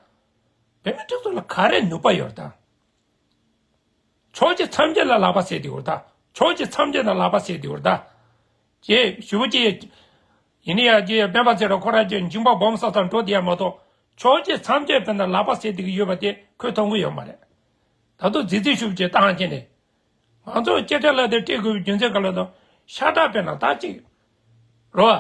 བོད་མི་སྒྲིག་འཛུགས་ལ་ག་རེ་ནུས་པ་ཡོད་ད། ཕྱོགས་གཅིག་མཚམས་བཅད་ལ་ལག་པ་ཟེར་དེ་ཡོད་ད། ཕྱོགས་གཅིག་མཚམས་བཅད་ལ་ལག་པ་ཟེར་དེ་ཡོད་ད། ཅེས་ཞུ་བ་ཅི་ཡིན་ཡ་ཅི་སྤེན་པ་ཚེ་རིང་ཁོ་རང་ཅི་འཇིང་པ་སྦོམ་ས་ཚར་འགྲོ་དེ་ཡ་མ་གཏོགས་ཕྱོགས་གཅིག་མཚམས་བཅད་དཔེར་ན་ལག་པ་ཟེར་དེ་གི་ཡོད་པ་དེ་ཁོས་མཐོང་གི་ཡོད་མ་རེད། ད་དུང་རྫི་རྫི་ཞུ་བ་ཅི་བཏང་ཁྱེར་ནས། ང་ཚོ་སྐད་ཆ་ལ་དེ་སྤྲད་དགོས་པའི་རྒྱུ་མཚན་ག་ལ་དང་ཤ་ཁྲག་དཔེར་ན་ད་ཅིག་རོ།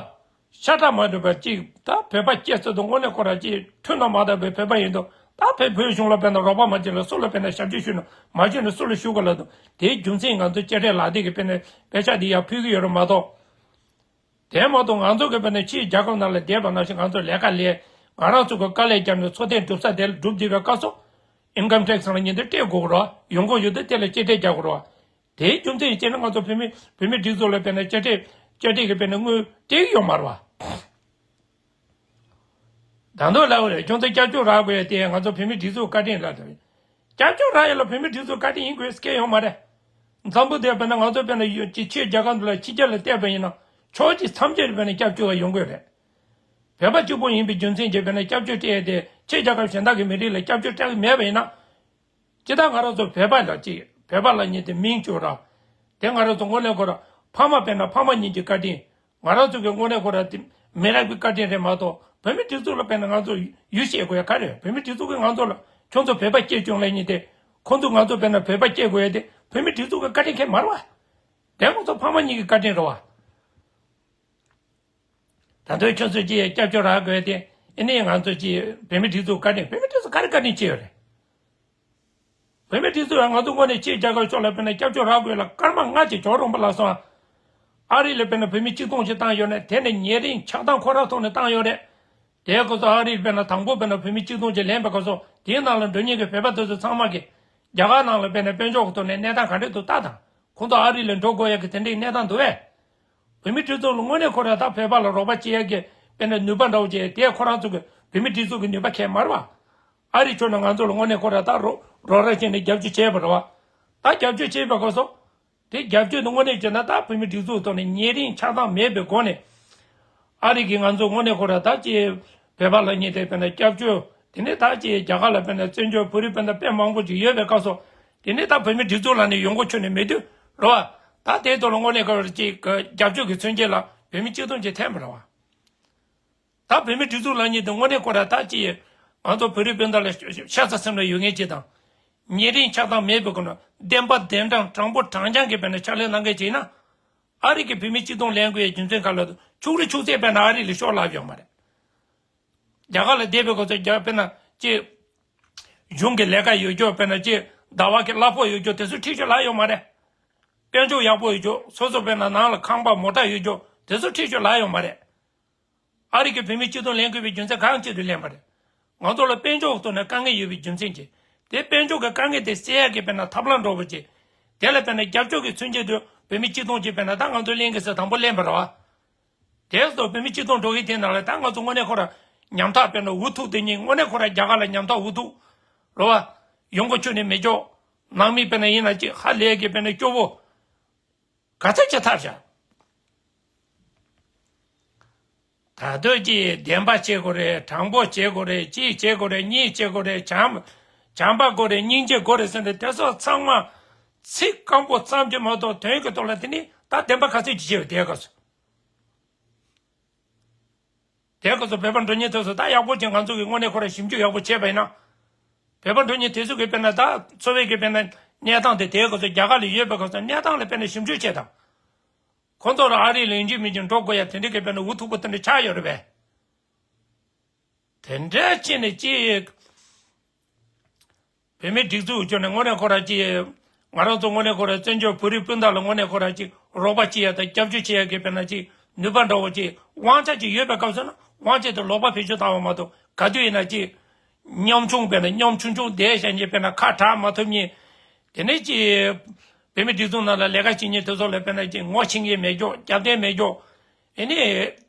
ཤ་ཁྲག་མ་གྲུབ་པ་ཅིག་ད་བོད་པ་སྐྱེས་ཚོད་དུ་དངོས་གནས་ཁོ་ར་ཅིག་ཁྲུས་ནང་མ་དག་པའི་བོད་པ་ཡིན་དུ་ད་བོད་བོད་གཞུང་ལ་དཔེར་ན་རོགས་པ་མ་བྱེད་ལ་སུ་ལ་དཔེར་ན་ཞབས་ཕྱི་ཞུ་ན་མ་ཞུ་ན་སུ་ལ་ཞུ་དགོས་ལ་དང་དེའི་རྒྱུ་མཚན་ང་ཚོ་སྐད་ཆ་ལ་དེ་གི་དཔེར་ན་དཔེ་ཆ་འདི་ཡར་ཕུལ་གི་ཡོད་རེད་མ་གཏོགས། དེ་མ་གཏོགས་ང་ཚོ་གི་དཔེར་ན་ཕྱིའི་རྒྱལ་ཁབ་ནང་ལ་བསྡད་པ་ནང་བཞིན་ང་ཚོ་ལས་ཀ་ལས་ང་རང་ཚོ་གི་དཀའ་ལས་བརྒྱབ་ནས་འཚོ་རྟེན་སྒྲུབ་ས་དེ་ལ་སྒྲུབ་བསྡད་པའི་སྐབས་སུ་ཨིན་ཀམ་ཊེག་སི་ལ་ཉིན་དུ་སྤྲད་དགོས་རོགས་ཡོང་སྒོ་ཡོད་དུས་དེ་ལ་གཅེས་སྤྲས་རྒྱག་དགོས་རོགས། དེའི་རྒྱུ་མཚན་བྱས་ན་ང་ཚོ་བོད་མི་བོད་མི་སྒྲིག་འཛུགས་ལ་དཔེར་ན་བཅའ་ཁྲིམས་བཅའ་ཁྲིམས་ཀྱི་དཔེར་ན་དངུལ་སྤྲད་ཀྱི་ཡོད་མ་རེད་བ། ད་དུང་ལབ་རེད་ཁྱོད་ཚོ་སྐྱབས་བཅོལ་རག་དགོས་ཡ་དེ་ང་ཚོ་བོད་མི་སྒྲིག་འཛུགས་བཀའ་དྲིན་ལ་དེ་སྐྱབས་བཅོལ་རག་ཡ་ལ་བོད་མི་སྒྲིག་འཛུགས་བཀའ་དྲིན་ཡིན་དགོས་སྐད་ཡོད་མ་རེད། འཛམ་བུ་གླིང་དཔེར་ན་ང་ཚོ་དཔེར་ན་ཡོད་ཅི་ཕྱིའི་རྒྱལ་ཁབ་འདི་ལ་ཕྱི་རྒྱལ་ལ་བལྟས་པ་ཡིན་ན་ཕྱོགས་གཅིག་མཚམས་བཅད་དཔེར་ན་སྐྱབས་བཅོལ་བ་ཡོང་དགོས་རེད། བོད་པ་གཅིག་པོ་ཡིན་པའི་རྒྱུ་མཚན་གྱིས་དཔེར་ན་སྐྱབས་བཅོལ་སྤྲད་ཡ་དེ་ཕྱིའི་རྒྱལ་ཁབ་གཞན་དག་གི་མི་རིགས་ལ་སྐྱབས་བཅོལ་སྤྲད་ཀྱི་མེད་པ་ཡིན་ན། ཅི་ལྟར་ང་རང་ཚོ་བོད་པ་ལ་ཅིག་བོད་པ་ལ་ཉིད་དེ་མིང་བཅོལ་ར། དེ་ང་རང་ཚོ་དངོས་གནས་ཁོ་ར་ཕ་མ་དཔེར་ན་ཕ་མ་གཉིས་ཀྱི་བཀའ་དྲིན། ང་རང་ཚོ་གི་དངོས་གནས་ཁོ་ར་དེ་མི་རབས་ཀྱི་བཀའ་དྲིན་རེད་མ་གཏོགས་བོད་མི་སྒྲིག་འཛུགས་ལ་དཔེར་ན་ང་ཚོ་ཡུལ་བཤད་དགོས་ཡ་ག་རེ་བོད་མི་སྒྲིག་འཛུགས་ཀྱི་ང་ཚོ་ལ་ཁྱོད་ཚོ་བོད་པ་སྐྱེས་བྱུང་ལ་ཉིད་དེ་ཁོ་ཚོ་ང་ཚོ་དཔེར་ན་བོད་པ་སྐྱེས་དགོས་ཡ་དེ་བོད་མི་སྒྲིག་འཛུགས་ཀྱི་བཀའ་དྲིན་ཁེལ་མ་རེད་བ། དེ་ང་ཚོ་ཕ་མ་གཉིས་ཀྱི་བཀའ་དྲིན་རེད་བ། ད་དུང་ཁྱོད་ཚོ་ཅིག་སྐྱབས་བཅོལ་རག་དགོས་ཏེ་ཨེ་ནས་ང་ཚོ་ཅིག་བོད་མི་སྒྲིག་འཛུགས་བཀའ་དྲིན་བོད་མི་སྒྲིག་འཛུགས་ག་རེ་བཀའ་དྲིན་ཆེ་ཡོད་རེད། བོད་མི་སྒྲིག་འཛུགས་ལ་ང་ཚོ་དངོས་གནས་ཕྱིའི་རྒྱལ་ཁབ་ཕྱོགས་ལ་དཔེར་ན་སྐྱབས་བཅོལ་རག་དགོས་ལ་སྐར་མ་ལྔ་ཅིག་འཇོག་རུང་པ་ལ་སོང་། ཨ་རི་ལ་དཔེར་ན་བོད་མི་གཅིག་སྟོང་ཅིག་བཏང་ཡོད་རེད་དེ་ནས་ཉེ་རིང་ཆགས་སྡང་ཁོ་རང་ཐོག་ནས་བཏང་ཡོད་རེད། དེའི་སྐབས་སུ་ཨ་རིར་དཔེར་ན་དང་པོ་དཔེར་ན་བོད་མི་གཅིག་སྟོང་ཅིག་ལེན་པའི་སྐབས་སུ་དེའི་ནང་ལ་འགྲོ་མཁན་གྱི་བོད་པ་དེ་ཚོ་ཚང་མ་གིས་རྒྱ་གར་ནང་ལ་དཔེར་ན་དཔལ་འབྱོར་གྱི་ཐོག་ནས་གནས་སྟངས་ག་འདྲས་འདུག་ལྟ་དང་ཁོང་ཚོ་ཨ་རི་ལ་འགྲོ་དགོས་ཡ་གི་དེ་འདྲའི་གནས་སྟངས་འདུག་བས། བོད་མི་སྤྱི་ཚོགས་ལ་དངོས་གནས་ཁོ་ར་ད་བོད་པ་ལ་རོགས་པ་བྱེད་ཡ་གི་དཔེར་ན་ནུས་པ་འདྲ་བོ་བྱེད་དེ་ཁོ་རང་ཚོ་གི་བོད་མི་སྒྲིག་འཛུགས་ཀྱི་ནུས་པ་ཁེལ་མ་རེད་བ། ཨ་རི་ཕྱོགས་ནས་ང་ཚོ་ལ་དངོས་གནས་ཁོ་ར་ད་རོགས་རོགས་རམ་བྱས་ནས་རྒྱབ་སྐྱོར་བྱས་པ་རེད་བ། ད་རྒྱབ་སྐྱོར་བྱས་པའི་སྐབས་སུ། དེ་རྒྱབ་སྐྱོར་དུ་དངོས་གནས་བྱས་ན་ད་བོད་མི་སྒྲིག་འཛུགས་ཐོག་ནས་ཉེ་རིང་ཆགས་སྡང་མེད་པའི་སྒོ་ནས། ཨ་རི་གིས་ང་ཚོ་དངོས་གནས་ཁོ་ར་ད་ཅི་བོད་པ་ལ་ཉེ་དེ་དཔེར་ན་སྐྱབས་བཅོལ་དེ་ནས་ད་ཅི་རྒྱ་གར་ལ་དཔེར་ན་བཙན་བྱོལ་བོད་རིགས་དཔེར་ན་དཔེ་མང་པོ་ཅིག་ཡོད་པའི་སྐབས་སུ། དེ་ནས་ད་བོད་མི་སྒྲིག་འཛུགས་ལ་ནི་ཡོང་སྒོ་ཁྱོན་ནས་མེད་དུས་རེད་བ། ད་དེའི་ཐོག་ལ་དངོས་གནས་ཁོ་ར་ཅི་རྒྱབ་སྐྱོར་གྱི་མཚོན་བྱེད་ལ་བོད་མི་གཅིག་སྟོང་ཅིག་འཐེན་པ་རེད་བ། ད་བོད་མི་སྒྲིག་འཛུགས་ལངས་མཁན་དེ་དངོས་གནས་ཁོ་ར་ད་ཅི་ཡིན། ང་ཚོ་བོད་རིགས་སྤུན་ཟླ་ལ་ཤ་ཚ་སེམས་ལ་ཡོད་མཁན་ཅིག་དང་། ཉེ་རིང་ཆགས་སྡང་མེད་པའི་སྒོ་ནས་བདེན་པ་བདེན་དྲང་དྲང་པོ་དྲང་རྐྱང་གི་དཔེར་ན་ཕྱག་ལས་གནང་མཁན་ཅིག་ཡིན་ན། ཨ་རི་གི་བོད་མི་སྤྱི་སྟོང་ལེན་དགོས་ཡའི་རྒྱུ་མཚན་ག་ལ་འདུག་ཕྱུགས་རིགས་ཕྱུགས་རྫས་དཔེར་ན་ཨ་རི་ལ་ཤོར་ལབ་ཡོད་མ་རེད། རྒྱ་གར་ལ་བསྡད་པའི་སྐབས་སུ་རྒྱ་དཔེར་ན་ཅི། གཞུང་གི་ལས་ཀ་ཡོད་རྒྱུ་དཔེར་ན་ཅི། ཟླ་བ་གི་གླ་ཕོགས་ཡོད་རྒྱུ་དེ་ཚོ་ཁྲིད་ཆོག་ལབ་ཡོད་མ་རེད། དཔལ་འབྱོར་ཡག་པོ་ཡོད་རྒྱུ་སོ་སོ་དཔེར་ན་ནང་ལ་ཁང་པ་མོ་ཊ་ཡོད་རྒྱུ་དེ་ཚོ་ཁྲིད་ཆོག་ལབ་ཡོད་མ་རེད། ཨ་རི་གི་བོད་མི་སྤྱི་སྟོང་ལེན་དགོས་པའི་རྒྱུ་མཚན་གང་ཅི་དུ་ལེན་པ་རེད། ང་ཚོ་ལ་དཔལ་འབྱོར་ཐོག་ནས་དཀའ་ངལ་ཡོད་པའི་རྒྱུ་མཚན་གྱིས། དེ་དཔལ་འབྱོར་གྱི་དཀའ་ངལ་དེ་སེལ་ཡག་གི་དཔེར་ན་ཐབས་ལམ་འདྲ་བོ་ཅིག་དེ་ལ་དཔེར་ན་རྒྱབ་སྐྱོར་གྱི་མཚོན་བྱེད་དུ་བོད་མི་སྤྱི་སྟོང་ཅིག་དཔེར་ན་ད་ང་ཚོ་ལེན་གི་ཟེར་དང་པོ་ལེན་པ་རེད་བ། དེ་སོགས་བོད་མི་སྤྱི་སྟོང་འགྲོ་གི་དེ་ནང་ལ་ད་ང་ཚོ་དངོས་གནས་ཁོ་ར་ཉམ་ཐག་དཔེར་ན་འུ་ཐུག་དེ་གཉིས་དངོས་གནས་ཁོ་ར་རྒྱ་གར་ལ་ཉམ་ཐག་འུ་ཐུག་རེད་བ། ཡོང་སྒོ་ཁྱོན་ནས་མི་འཇོག་ནང་མི་དཔེར་ན་ཡིན་ན་ཅིག་ཧ་ལས་གི་དཔེར་ན་སྐྱོ་བོ། ག་ཚོད་བྱེད་ཐབས་བྱ། ད་ལྟོས་ཀྱི་བདེན་པ་བྱེད་དགོས་རེད། དྲང་པོ་བྱེད་དགོས་རེད། གཅིག་བྱེད་དགོས་རེད། གཉིས་བྱེད་དགོས་རེད། བྱམས་བྱམས་པ་དགོས་རེད། སྙིང་རྗེ་དགོས་རེད་ཟེར་ནས་དེ་ཚོ་ཚང་མ་ཚིག་སྐམ་པོ་ཙམ་གྱིས་མ་གཏོགས་དོན་གྱི་ཐོག་ལ་དེ་ནི་ད་བདེན་པ་ག་ཚོད་ཀྱི་བྱེད་དེ་ག་ཚོད། དེ་སྐབས་སུ་བོད་པ་འགྲོ་མཁན་དེ་ཚོ་ད་ཡག་པོ་ཅིག་ང་ཚོ་གི་དངོས་གནས་ཁོ་ར་ཞིབ་འཇུག་ཡག་པོ་བྱས་པ་ཡིན་ན། བོད་པ་འགྲོ་མཁན་དེ་ཚོ་གི་དཔེར་ན་ད་འཚོ་བའི་གི་དཔེར་ན་གནས་སྟངས་དེ་དེ་སྐབས་སུ་རྒྱ་གར་ལ་ཡོད་པའི་སྐབས་སུ་གནས་སྟངས་ལ་དཔེར་ན་ཞིབ་འཇུག་བྱས་དང་། ཁོང་ཚོ་ར་ཨ་རི་ལ་ཡིན་གཅིག་མིན་གཅིག་འགྲོ་དགོས་ཡ་དེ་འདྲའི་གི་དཔེར་ན་འུ་ཐུག་པོ་དེ་འདྲ་ཆགས་ཡོད་རེད་པས། དེ་འདྲ་བྱས་ནས་ཅི། བོད་མི་སྒྲིག་འཛུགས་བཅོས་ནས་དངོས་གནས་ཁོ་ར་ཅི། ང་རང་ཚོ་དངོས་གནས་ཁོ་ར་བཙན་བྱོལ་བོད་རིགས་སྤུན་ཟླ་ལ་དངོས་གནས་ཁོ་ར་ཅིག་རོགས་པ་བྱེད་ཡ་དང་སྐྱབས་བཅོལ་བྱེད་ཡ་གི་དཔེར་ན་ཅིག་ནུས་པ་འདྲ་བོ་ཅིག་དབང་ཆ་ཅིག་ཡོད་པའི་སྐབས་སུ་ན་དབང་ཆ་དེ་ལོག་པ་བེད་སྤྱོད་བཏང་བ་མ་གཏོགས་ག་དུས་ཡིན་ན་ཅིག་ཉམ་ཆུང་དཔེར་ན་ཉམ་ཆུང་ཆུང་བསྡད་བཞག་མཁན་དཔེར་ན་ཁ་གྲག་མ་ཐུབ་མཁན། དེ་ནས་ཅིག་བོད་མི་སྒྲིག་འཛུགས་ནང་ལ་ལས་ཀ་བྱེད་མཁན་དེ་ཚོ་ལ་དཔེར་ན་ཅིག་ངོ་ཤེས་མཁན་མེད་ཀྱོག་རྒྱབ་རྟེན་མེད་ཀྱོག་ཨེ་ནི་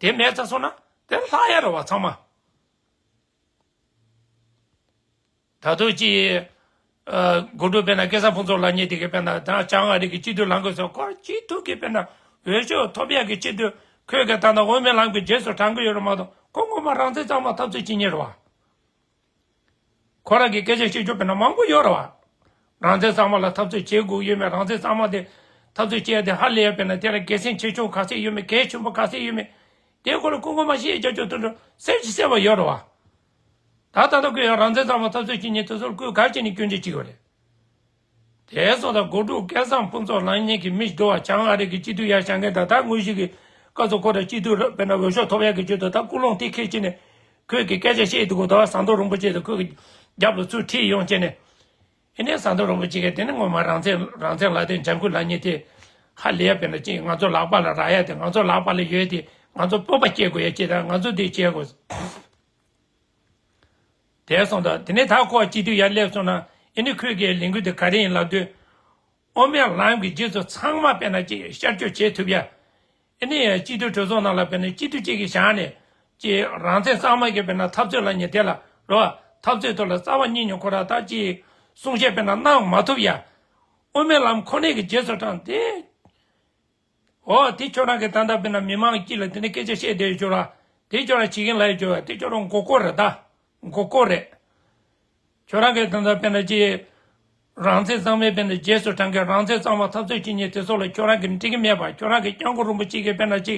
དེ་མེད་ཚར་སོང་ན་དེ་ལྷག་ཡ་རེད་བ་ཚང་མ། ད་དུང་ཅིག་ཨ། དགོད་བྲོ་དཔེར་ན་སྐལ་བཟང་ཕུན་ཚོགས་ལབ་མཁན་དེ་གིས་དཔེར་ན་ད་བྱང་ཨ་རི་གི་སྤྱི་འཐུས་ལངས་དགོས་ཟེར་ཁོ་སྤྱི་འཐུས་ཀྱི་དཔེར་ན་འོས་ཤོག་ཐོབ་ཡག་གི་ཆེད་དུ་ཁོས་གི་ད་ལྟ་དབུ་མའི་ལམ་གྱི་རྗེས་སུ་འབྲང་གི་ཡོད་རེད་མ་གཏོགས་ཁོ་ངོ་མ་རང་བཙན་གཙང་མ་འཐབ་རྩོད་བྱེད་མཁན་རེད་བ། ཁོ་རང་གི་སྐད་ཆ་བཤད་རྒྱུ་དཔེར་ན་མང་པོ་ཡོད་རེད་བ། རང་བཙན་གཙང་མ་ལ་འཐབ་རྩོད་བྱེད་དགོས་ཡོད་མེད། རང་བཙན་གཙང་མ་དེ་འཐབ་རྩོད་བྱེད་ཡ་དེ་ཧ་ལས་ཡ་དཔེར་ན་དེ་ལ་དགེ་མཚན་ཆེ་ཆུང་ག་ཚད་ཡོད་མེད། གལ་ཆེན་པོ་ག་ཚད་ཡོད་མེད། དེའི་སྐོར་ལ་ཁོ་ངོ་མ་བཤད་རྒྱག་རྒྱུ་དེ་འདྲ་གསལ་གྱི་གསལ་བ་ཡོད་རེད་བ། ད་ད་ལྟ་ཁོས་ཡང་རང་བཙན་གཙང་མ་འཐབ་རྩོད་བྱེད་མཁན་དེ་ཚོར་སྐུལ་ག་རེ་བྱས་ནས་སྐྱོན་བརྗོད་བྱེད་དགོས་རེད། དེ་སོང་ཙང་དགོད་བྲོ་སྐལ་བཟང་ཕུན་ཚོགས་ལབ་མཁན་གྱི་མི་འགྲོ་བ་བྱང་ཨ་རི་གི་སྤྱི་འཐུས་ཡར་བཞེངས་མཁན་དང་ད་དངོས་གཞི་གི་སྐབས་སུ་ཁོ་རང་སྤྱི་འཐུས་ར་དཔེར་ན་འོས་ཤོག་ཐོབ་ཡག་གི་ཆེད་དུ་ད་ཀུན་སློང་དེ་འཁྱེར་བྱས་ནས་ཁོས་ཀྱི་སྐད་ཆ་བཤད་འདུག་གོ་ད་ཟམ་གདོང་རིན་པོ་ཆེ་དང་ཁོས་ཀྱི་རྒྱབ་ལ་ཚུར་ཁྲིད་ཡོང་བྱས་ནས། ཨེ་ནས་ཟམ་གདོང་རིན་པོ་ཆེ་གིས་དེ་ནི་ངོ་མ་རང་བཙན་རང་བཙན་ལབ་དེ་ལྗང་ཁུ་ལབ་མཁན་དེ་ཧ་ལས་ཡ་དཔེར་ན་ཅིག་ང་ཚོ་ལག་པ་ལ་རག་ཡ་དེ་ང་ཚོ་ལག་པ་ལ་ཡོད་དེ་ང་ཚོ་སྤོབས་པ་སྐྱེ་དགོས་ཡ་ཅིག་དང་ང་ཚོ་དེ་བྱེད་དགོས། དེ་སོང་ཙང་དེ་ནས་ད་ཁོ་སྤྱི་འཐུས་ཡར་སླེབས་སོང་ན་ཨེ་ནི་ཁོས་ཀྱི་ལས་འགུལ་དེ་ག་རེ་ཡིན་ལབ་དུས། དབུ་མའི་ལམ་གྱི་རྗེས་སུ་ཚང་མ་དཔེར་ན་ཅིག་ཤར་བསྐྱོད་བྱེད་ཐུབ་ཡ། ཨེ་ནི་སྤྱི་འཐུས་གྲོས་ཚོགས་ནང་ལ་དཔེར་ན་སྤྱི་འཐུས་གཅིག་གིས་བཞག་ནས་ཅིག་རང་བཙན་གཙང་མ་གི་དཔེར་ན་འཐབ་རྩོད་ལབ་མཁན་དེ་ལ་རོ། འཐབ་རྩོད་ཐོག་ལ་རྩ་བ་ཉིད་ནས་ཁོ་རང་ད་ཅིག་གསུང་བཤད་དཔེར་ན་གནང་མ་ཐུབ་ཡ། དབུ་མའི་ལམ་ཁོ་ནའི་གི་རྗེས་སུ་འབྲངས་ཏེ། འོ་དེ་ཁྱོད་རང་གི་ད་ལྟ་དཔེར་ན་མི་མང་གི་དཀྱིལ་ལ་དེ་ནས་སྐད་ཆ་བཤད་བསྡད་ཡོད་ར། དེ་ཁྱོད་རང་བྱེད་ཀྱིན་ལབ་ཡོད་ར། དེ་ཁྱོད་རང་མགོ་སྐོར་རེད་ད། མགོ་སྐོར་རེད། ཁྱོད་རང་གི་ད་ལྟ་དཔེར་ན་ཅི། རང་བཙན་གཙང་མའི་དཔེར་ན་རྗེས་སུ་འབྲང་མཁན་རང་བཙན་གཙང་མ་འཐབ་རྩོད་བྱེད་མཁན་དེ་ཚོ་ལ་ཁྱོད་རང་གི་འགྲིག་གི་མེད་པ། ཁྱོད་རང་གི་སྐྱབས་མགོན་རིན་པོ་ཆེ་གི་དཔེར་ན་ཅི།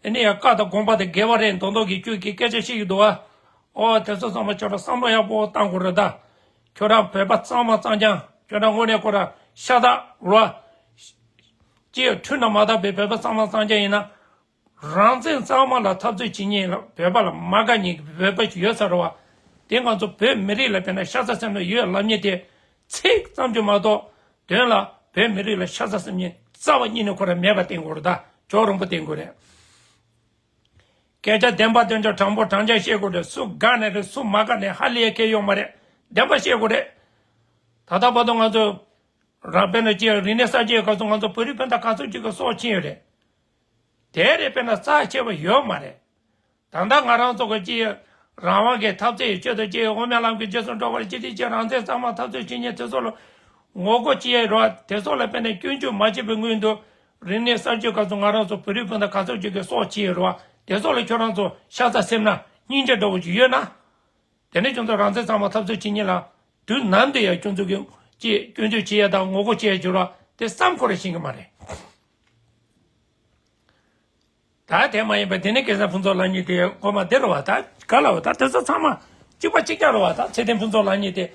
ཨེ་ནི་ཡ་བཀའ་དང་དགོངས་པ་དང་འགལ་བ་རེད་མདོག་མདོག་གི་ཁྱོད་ཀྱི་སྐད་ཆ་བཤད་ཀྱི་འདུག་བ། འོ་དེ་ཚོ་ཚང་མ་ཁྱོད་རང་བསམ་བློ་ཡག་པོ་བཏང་དགོས་རེད་ད། ཁྱོད་རང་བོད་པ་གཙང་མ་གཙང་རྐྱང་ཁྱོད་རང་དངོས་གནས་ཁོ་རང་ཤ་སྟག་རོ། ཅི་འཁྲུལ་ན་མ་དག་པའི་བོད་པ་གཙང་མ་གཙང་རྐྱང་ཡིན་ན། རང་བཙན་གཙང་མ་ལ་འཐབ་རྩོད་བྱེད་མཁན་ལ་བོད་པ་ལ་མ་དགའ་མཁན་གྱི་བོད་པ་ཞིག་ཡོད་ས་རེད་བ། དེ་ང་ཚོ་བོད་མི་རིགས་ལ་དཔེར་ན་ཤ་ཚ་སེམས་ལ་ཡོད་ལབ་མཁན་དེ་ཚིག་ཙམ་གྱིས་མ་གཏོགས་དོན་ལ་བོད་མི་རིགས་ལ་ཤ་ཚ་སེམས་ཅན་རྩ་བ་ཉིད་ནས་ཁོ་རང་མེད་པ་བསྟན་དགོས་རེད་ད། ཅོག་རོང་པོ་བསྟན་དགོས་རེད། སྐད་ཆ་བདེན་པ་བདེན་ཆ་དྲང་པོ་དྲང་བཞག་བཤད་དགོས་རེད། སུ་དགའ་ནས་རེད་སུ་མ་དགའ་ནས་ཧ་ལས་ཡ་གལ་ཡོད་མ་རེད། བདེན་པ་བཤད་དགོས་རེད། ད་ལྟ་བར་དུ་ང་ཚོ་རང་དཔེར་ན་ཅི་རིག་གནས་གསར་བརྗེའི་སྐབས་སུ་ང་ཚོ་བོད་རིགས་སྤུན་ཟླ་ག་ཚོད་ཅིག་གི་སྲོག་ཕྱིན་ཡོད་རེད། དེ་རེད་དཔེར་ན་རྩ་ཆེ་བ་ཡོད་མ་རེད། ད་ལྟ་ང་རང་ཚོ་གི་ཅི་རང་དབང་གི་འཐབ་རྩོད་ཡི་ཆེད་དུ་ཅི་དབུ་མའི་ལམ་གྱི་རྗེས་སུ་འགྲོ་བར་ཅི་སྟེ་ཅི་རང་བཙན་གཙང་མ་འཐབ་རྩོད་བྱེད་མཁན་དེ་ཚོ་ལ་ངོ་རྒོལ་བྱེད་ཡ་རེད་བ། དེ་ཚོ་ལ་དཔེར་ན་སྐྱོན་བརྗོད་མ་བྱས་པའི་སྔོན་དུ་རིག་གནས་གསར་བརྗེའི་སྐབས་སུ་ང་རང་ཚོ་བོད་རིགས་སྤུན་ཟླ་ག་ཚོད་ཅིག་གི་སྲོག་ཕྱིན་ཡོད་རེད་བ། དེ་ཚོ་ལ་ཁྱོད་རང་ཚོ་ཤ་ཚ་སེམས་ན་སྙིང་རྗེ་འདྲ་བོ་ཅིག་ཡོད་ན། དེ་ནས་ཁྱོད་ཚོ་རང་བཙན་གཙང་མ་འཐབ་རྩོད་བྱེད་མཁན་ལ་དུས་ནམ་དུ་ཡང་ཁྱོད་ཚོ་གི་ཅི་སྐྱོན་བརྗོད་བྱེད་ཡ་དང་ངོ་རྒོལ་བྱེད་ཡ་འགྱུར་བ་དེ་བསམ་ཁོ་ར་ཤེས་ཀྱི་མ་རེད། ད་དེ་མ་ཡིན་པ་དེ་ནས་སྐལ་བཟང་ཕུན་ཚོགས་ལབ་མཁན་དེ་མགོ་མ་བདེ་རུ་བ་ད་ག་ལ་བ་ད་དེ་ཚོ་ཚང་མ་གཅིག་པ་གཅིག་རྐྱང་རུ་བ་ད་ཚེ་བརྟན་ཕུན་ཚོགས་ལབ་མཁན་དེ་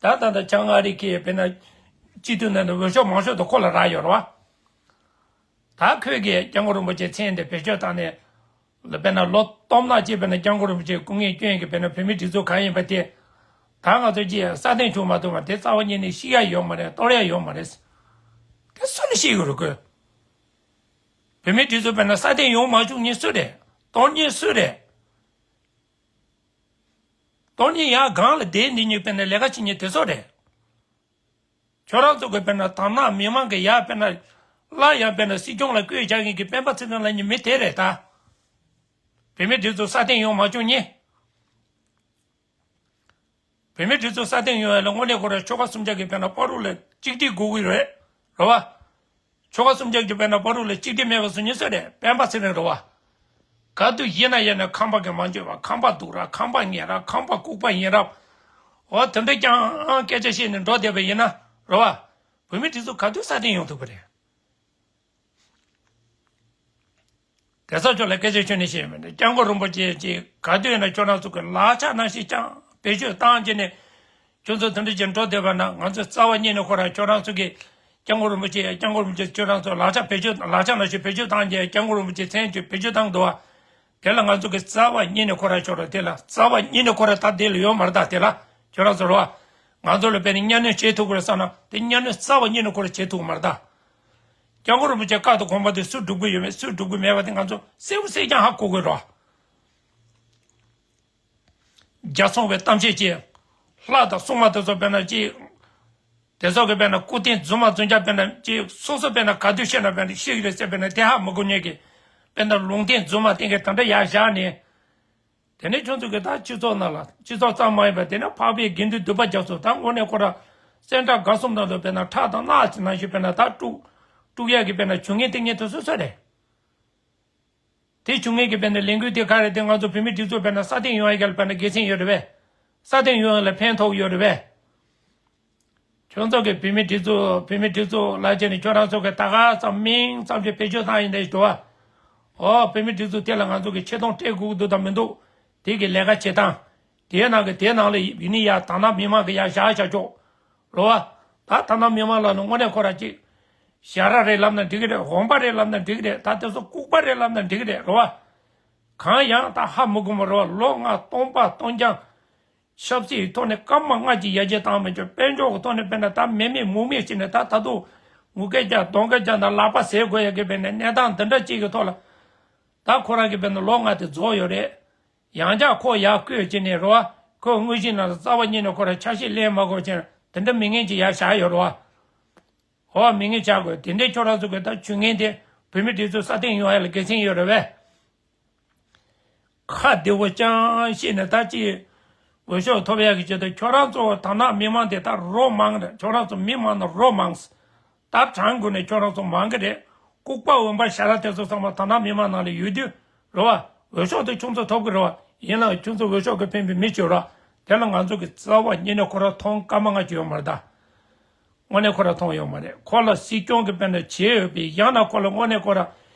ད་ད་ད་བྱང་ཨ་རི་ཁའི་དཔེར་ན་སྤྱི་འཐུས་ནང་ནས་འོས་ཤོག་མང་ཤོས་དེ་ཁོ་ལ་རག་ཡོད་རུ་བ། ད་ཁོས་ཀྱིས་སྐྱབས་མགོན་རིན་པོ་ཆེའི་མཚན་དེ་བེད་སྤྱོད་བཏང་ནས། ལ་དཔེར་ན་ལོ་སྟོང་ནག་ཅིག་དཔེར་ན་སྐྱབས་མགོན་རིན་པོ་ཆེའི་སྐུ་ངལ་སྐྱོན་གྱི་དཔེར་ན་བོད་མིའི་སྒྲིག་འཛུགས་གང་ཡིན་པ་དེ། ད་ང་ཚོ་ཅིག་སྲ་བརྟན་བྱུང་མ་ཐུབ་པ་དེ་རྩ་བ་ཉིད་ནས་ཤེས་ཡ་ཡོད་མ་རེད། གཏོར་ཡ་ཡོད་མ་རེད། དེ་སུ་ལ་ཤེས་ཀྱི་རེད་གོ། བོད་མིའི་སྒྲིག་འཛུགས་དཔེར་ན་སྲ་བརྟན་ཡོང་མ་བཅུག་མཁན་སུ་རེད། གཏོར་མཁན་སུ་རེད། གཏོར་མཁན་ཡང་སྒང་ལ་བསྡད་འདི་གཉིས་དཔེར་ན་ལས་ཀ་བྱེད་མཁན་དེ་ཚོ་རེད། ཁྱོད་རང་ཚོ་གི་དཔེར་ན་དར་ནག་མི་མང་གི་ཡ་དཔེར་ན། སླར་ཡང་དཔེར་ན་སྲིད་སྐྱོང་ལ་བསྐོས་བཞག་མཁན་གྱི་སྤེན་པ་ཚེ་རིང་ལབ་མཁན་མི་དེ་རེད་ད། བོད་མིའི་སྒྲིག་འཛུགས་སྲ་བརྟན་ཡོང་མ་བཅུག་མཁན། བོད་མིའི་སྒྲིག་འཛུགས་སྲ་བརྟན་ཡོང་ཡ་ལ་དངོས་གནས་ཁོ་རང་ཆོལ་ཁ་གསུམ་ཆ་གི་དཔེར་ན་བར་དུ་ལ་གཅིག་སྒྲིལ་དགོས་ཀྱི་རེད། རེད་བ། ཆོལ་ཁ་གསུམ་ཆ་གི་དཔེར་ན་བར་དུ་ལ་གཅིག་སྒྲིལ་མེད་པ་བཟོ་མཁན་སུ་རེད། སྤེན་པ་ཚེ་རིང་རེད་བ། ག་དུས་ཡིན་ན་ཡིན་ན་ཁམས་པ་གི་མ་འཇོན་པ། ཁམས་པ་སྡུག་ར། ཁམས་པ་ངན་ར། ཁམས་པ་ལྐུགས་པ་ཡིན་ར། འོ་དེ་འདྲ་རྐྱང་སྐད་ཆ་བཤད་ནས་འགྲོ་བསྡད་པ་ཡིན་ན་རེད་བ། བོད་མིའི་སྒྲིག་འཛུགས་ག་དུས་སྲ་བརྟན་ཡོང་ཐུབ་ཀྱི་རེད། དེ་ཚོ་ཁྱོད་ལ་སྐད་ཆ་ཁྱོན་ནས་བཤད་ཡོད་མེད་ན། སྐྱབས་མགོན་རིན་པོ་ཆེ་ཅིག་ག་དུས་ཡིན་ན་ཁྱོད་རང་ཚོ་གི་ལག་ཆ་ནང་བཞིན་ཀྱང་བེད་སྤྱོད་བཏང་བྱས་ནས། ཁྱོད་ཚོ་དེ་འདྲ་ཅིག་འགྲོ་བསྡད་པ་ན་ང་ཚོས་རྩ་བ་ཉིད་ནས་ཁོ་རང་ཁྱོད་རང་ཚོ་གི་སྐྱབས་མགོན་རིན་པོ་ཆེ། སྐྱབས་མགོན་རིན་པོ་ཆེ་ཁྱོད་རང་ཚོ་ལག་ཆ་བེད་སྤྱོད། ལག་ཆ་ནང་བཞིན་བེད་སྤྱོད་བཏང་རྗེས་སྐྱབས་མགོན་རིན་པོ་ཆེ་མཚན་བརྗོད་བེད་སྤྱོད་བཏང་འདུག་བ། དེ་ལ་ང་ཚོ་གི་རྩ་བ་ཉིད་ནས་ཁོ་རང་ཁྱོད་རང་དེ་ལ་རྩ་བ་ཉིད་ནས་ཁོ་རང་ད་དེ་ལ་ཡོད་མ་རེད། ད་དེ་ལ་ཁྱོད་རང་ཚོ་རེད་བ། ང་ཚོ་ལ་དཔེ་ནི་གཉའ་གནོན་བྱེད་ཐུབ་ཀྱི་རེད་བསམ་ན་དེ་གཉའ་གནོན་རྩ་བ་ཉིད་ནས་ཁོ་རང་བྱེད་ཐུབ་ཀྱི་མ་རེད་ད། སྐྱབས་མགོན་རིན་པོ་ཆེ་བཀའ་དང་དགོངས་པ་དེ་སུས་སྒྲུབ་ཀྱི་ཡོད་མེད་སུས་སྒྲུབ་ཀྱི་མེད་པ་དེ་ང་ཚོ་གསལ་པོ་གསལ་རྐྱང་ཧ་གོ་དགོས་རེད། རྒྱ་སྲུང་བའི་གཏམ་བཤད་ཅིག་ལྷ་དང་སྲུང་མ་དེ་ཚོ་དཔེར་ན་ཅིག་དེ་ཚོ་གི་དཔེར་ན་སྐུ་རྟེན་རྫུན་མ་རྫུན་རྐྱང་དཔེར་ན་ཅིག་སོ་སོ་དཔེར་ན་ག་དུས་བཤད་ན་དཔེར་ན་ཤི་གི་རེད་ཟེར་དཔེར་ན་དེ་ཧ་མི་གོ་མཁན་གྱི་དཔེར་ན་ལུང་བསྟན་རྫུན་མ་བསྟན་མཁན་དེ་འདྲ་ཡར་བཞག་ནས། དེ་ནས་ཁྱོད་ཚོ་གི་ད་སྤྱི་ཚོགས་ནང་ལ་སྤྱི་ཚོགས་ཙམ་མ་ཡིན་པར་དེ་ནས་འཕགས་པའི་དགེ་འདུན་འདུས་པ་རྒྱ་མཚོ་ད་དངོས་གནས་ཁོ་ར་སེམས་ཁྲལ་དགའ་གསུམ་དང་དུ་དཔེར་ན་ཁྲག་དང་རྣག་ཅིག་ནང་བཞིན་དཔེར་ན་ད་དཀྲུག་དཀྲུག་ཡག་གི་དཔེར་ན་བྱུང་ངན་དེ་ངན་དེ་སོ་སོ་རེད། དེ་བྱུང་ངེས་ཀྱི་དཔེར་ན་ལས་འགུལ་དེ་ག་རེ་དེ་ང་ཚོ་བོད་མི་སྒྲིག་འཛུགས་དཔེར་ན་སྲ་བརྟན་ཡོང་ཡ་གལ་དཔེར་ན་དགེ་མཚན་ཡོད་རེད་པས། སྲ་བརྟན་ཡོང་ཡ་ལ་ཕན་ཐོགས་ཡོད་རེད་པས། ཁྱོད་ཚོ་གི་བོད་མི་སྒྲིག་འཛུགས་བོད་མི་སྒྲིག་འཛུགས་ལ་བྱས་ནས་ཁྱོད་རང་ཚོ་གི་ད་ག་ཙམ་མིང་ཙམ་གྱི་བེད་སྤྱོད་བཏང་ཡིན་ནའི་འགྲོ་བ། ཨོ་བོད་མི་སྒྲིག་འཛུགས་དེ་ལ་ང་ཚོ་གི་ཆེ་མཐོང་སྤྲད་དགོས་ཀྱི་འདུག་དང་མི་འདུག་དེ་གི་ལས་ཀ་བྱེད་སྟངས། དེའི་ནང་གི་དེའི་ནང་ལ་ཡིན་ནི་ཡ་དང་ནག་མི་མང་གི་ཡ་བཞག་བཞག་ཆོག་རོ་བ། ད་ཐ་ན་མི་མང་ལ་ནི་དངོས་གནས་ཁོ་ར་ཅིག་ཞ་ར་རེད་ལབ་ན་འགྲིག་གི་རེད། འོང་པ་རེད་ལབ་ན་འགྲིག་གི་རེད། ད་དེ་ཚོ་ལྐུགས་པ་རེད་ལབ་ན་འགྲིག་གི་རེད་རོ་བ། གང་ཡང་ད་ཧ་མི་གོ་མ་རོ་བ། ལོ་ལྔ་སྟོང་པ་སྟོང་རྐྱང་ཆབ་སྲིད་ཀྱི་ཐོག་ནས་སྐར་མ་ལྔ་གཅིག་ཡར་རྒྱས་བཏང་མེད་ཀྱང་དཔལ་འབྱོར་གྱི་ཐོག་ནས་དཔེར་ན་ད་མེ་མེ་མུག་མེ་བྱས་ནས་ད་ད་དུང་ངུ་སྐད་རྒྱག་གདོང་སྐད་རྒྱག་ན་ལག་པ་ཟས་དགོས་ཡ་གི་དཔེར་ན་གནས་སྟངས་འདི་འདྲ་གཅིག་གི་ཐོག་ལ་ད་ཁོ་རང་གི་དཔེར་ན་ལོ་ལྔ་དེ་རྫོགས་ཡོད་རེད། ཡང་བསྐྱར་ཁོ་ཡར་བསྐོས་བྱས་ནས་རོ། ཁོ་དངོས་གཞི་ནང་ལ་རྩ་བ་ཉིད་ནས་ཁོ་རང་ཆ་ཤས་ལེན་མ་དགོས་བྱས་ན་དེ་འདྲ་མི་ངན་ཅིག་ཡར་བཞག་ཡོད་རོ། ཧོ་མི་ངན་བཞག་དགོས་དེ་འདྲའི་ཁྱོད་རང་ཚོ་གི་ད་བྱུས་ངན་དེ་བོད་མི་སྒྲིག་འཛུགས་སྲ་བརྟན་ཡོང་ཡ་ལ་དགེ་མཚན་ཡོད་རེད་བས། ཁ་བདེ་བོ་ཅང་བཤད་ནས་ད་ཅི་འོས་ཤོག་ཐོབ་ཡ་གི་ཆེད་དུ་ཁྱོད་རང་ཚོ་དར་ནག་མི་མང་དེ་ད་རོ་མང་རེད། ཁྱོད་རང་ཚོ་མི་མང་ན་རོ་མང་། ད་གྲངས་དགོས་ནས་ཁྱོད་རང་ཚོ་མང་གི་རེད། ལྐུགས་པ་འོན་པ་ཞ་ར་དེ་ཚོ་ཚང་མ་དར་ནག་མི་མང་ནང་ལ་ཡོད་དུས་རེད་བ། འོས་ཤོག་དེ་ཁྱོད་ཚོ་ཐོབ་གི་རེད་བ། ཡིན་ནའང་ཁྱོད་ཚོ་འོས་ཤོག་གི་ཕན་པའི་མི་བྱོས་ར། དེ་ལ་ང་ཚོ་གི་རྩ་བ་ཉིད་ནས་ཁོ་ར་མཐོང་སྐར་མ་ལྔ་བཅུ་ཡོད་མ་རེད་ད། དངོས་གནས་ཁོ་ར་མཐོང་ཡོད་མ་རེད། ཁོ་ལ་སྲིད་སྐྱོང་གི་དཔེར་ན་བྱས་ཡོད་པའི་ཡང་ན་ཁོ་ལ་དངོས་གནས་ཁོ་ར་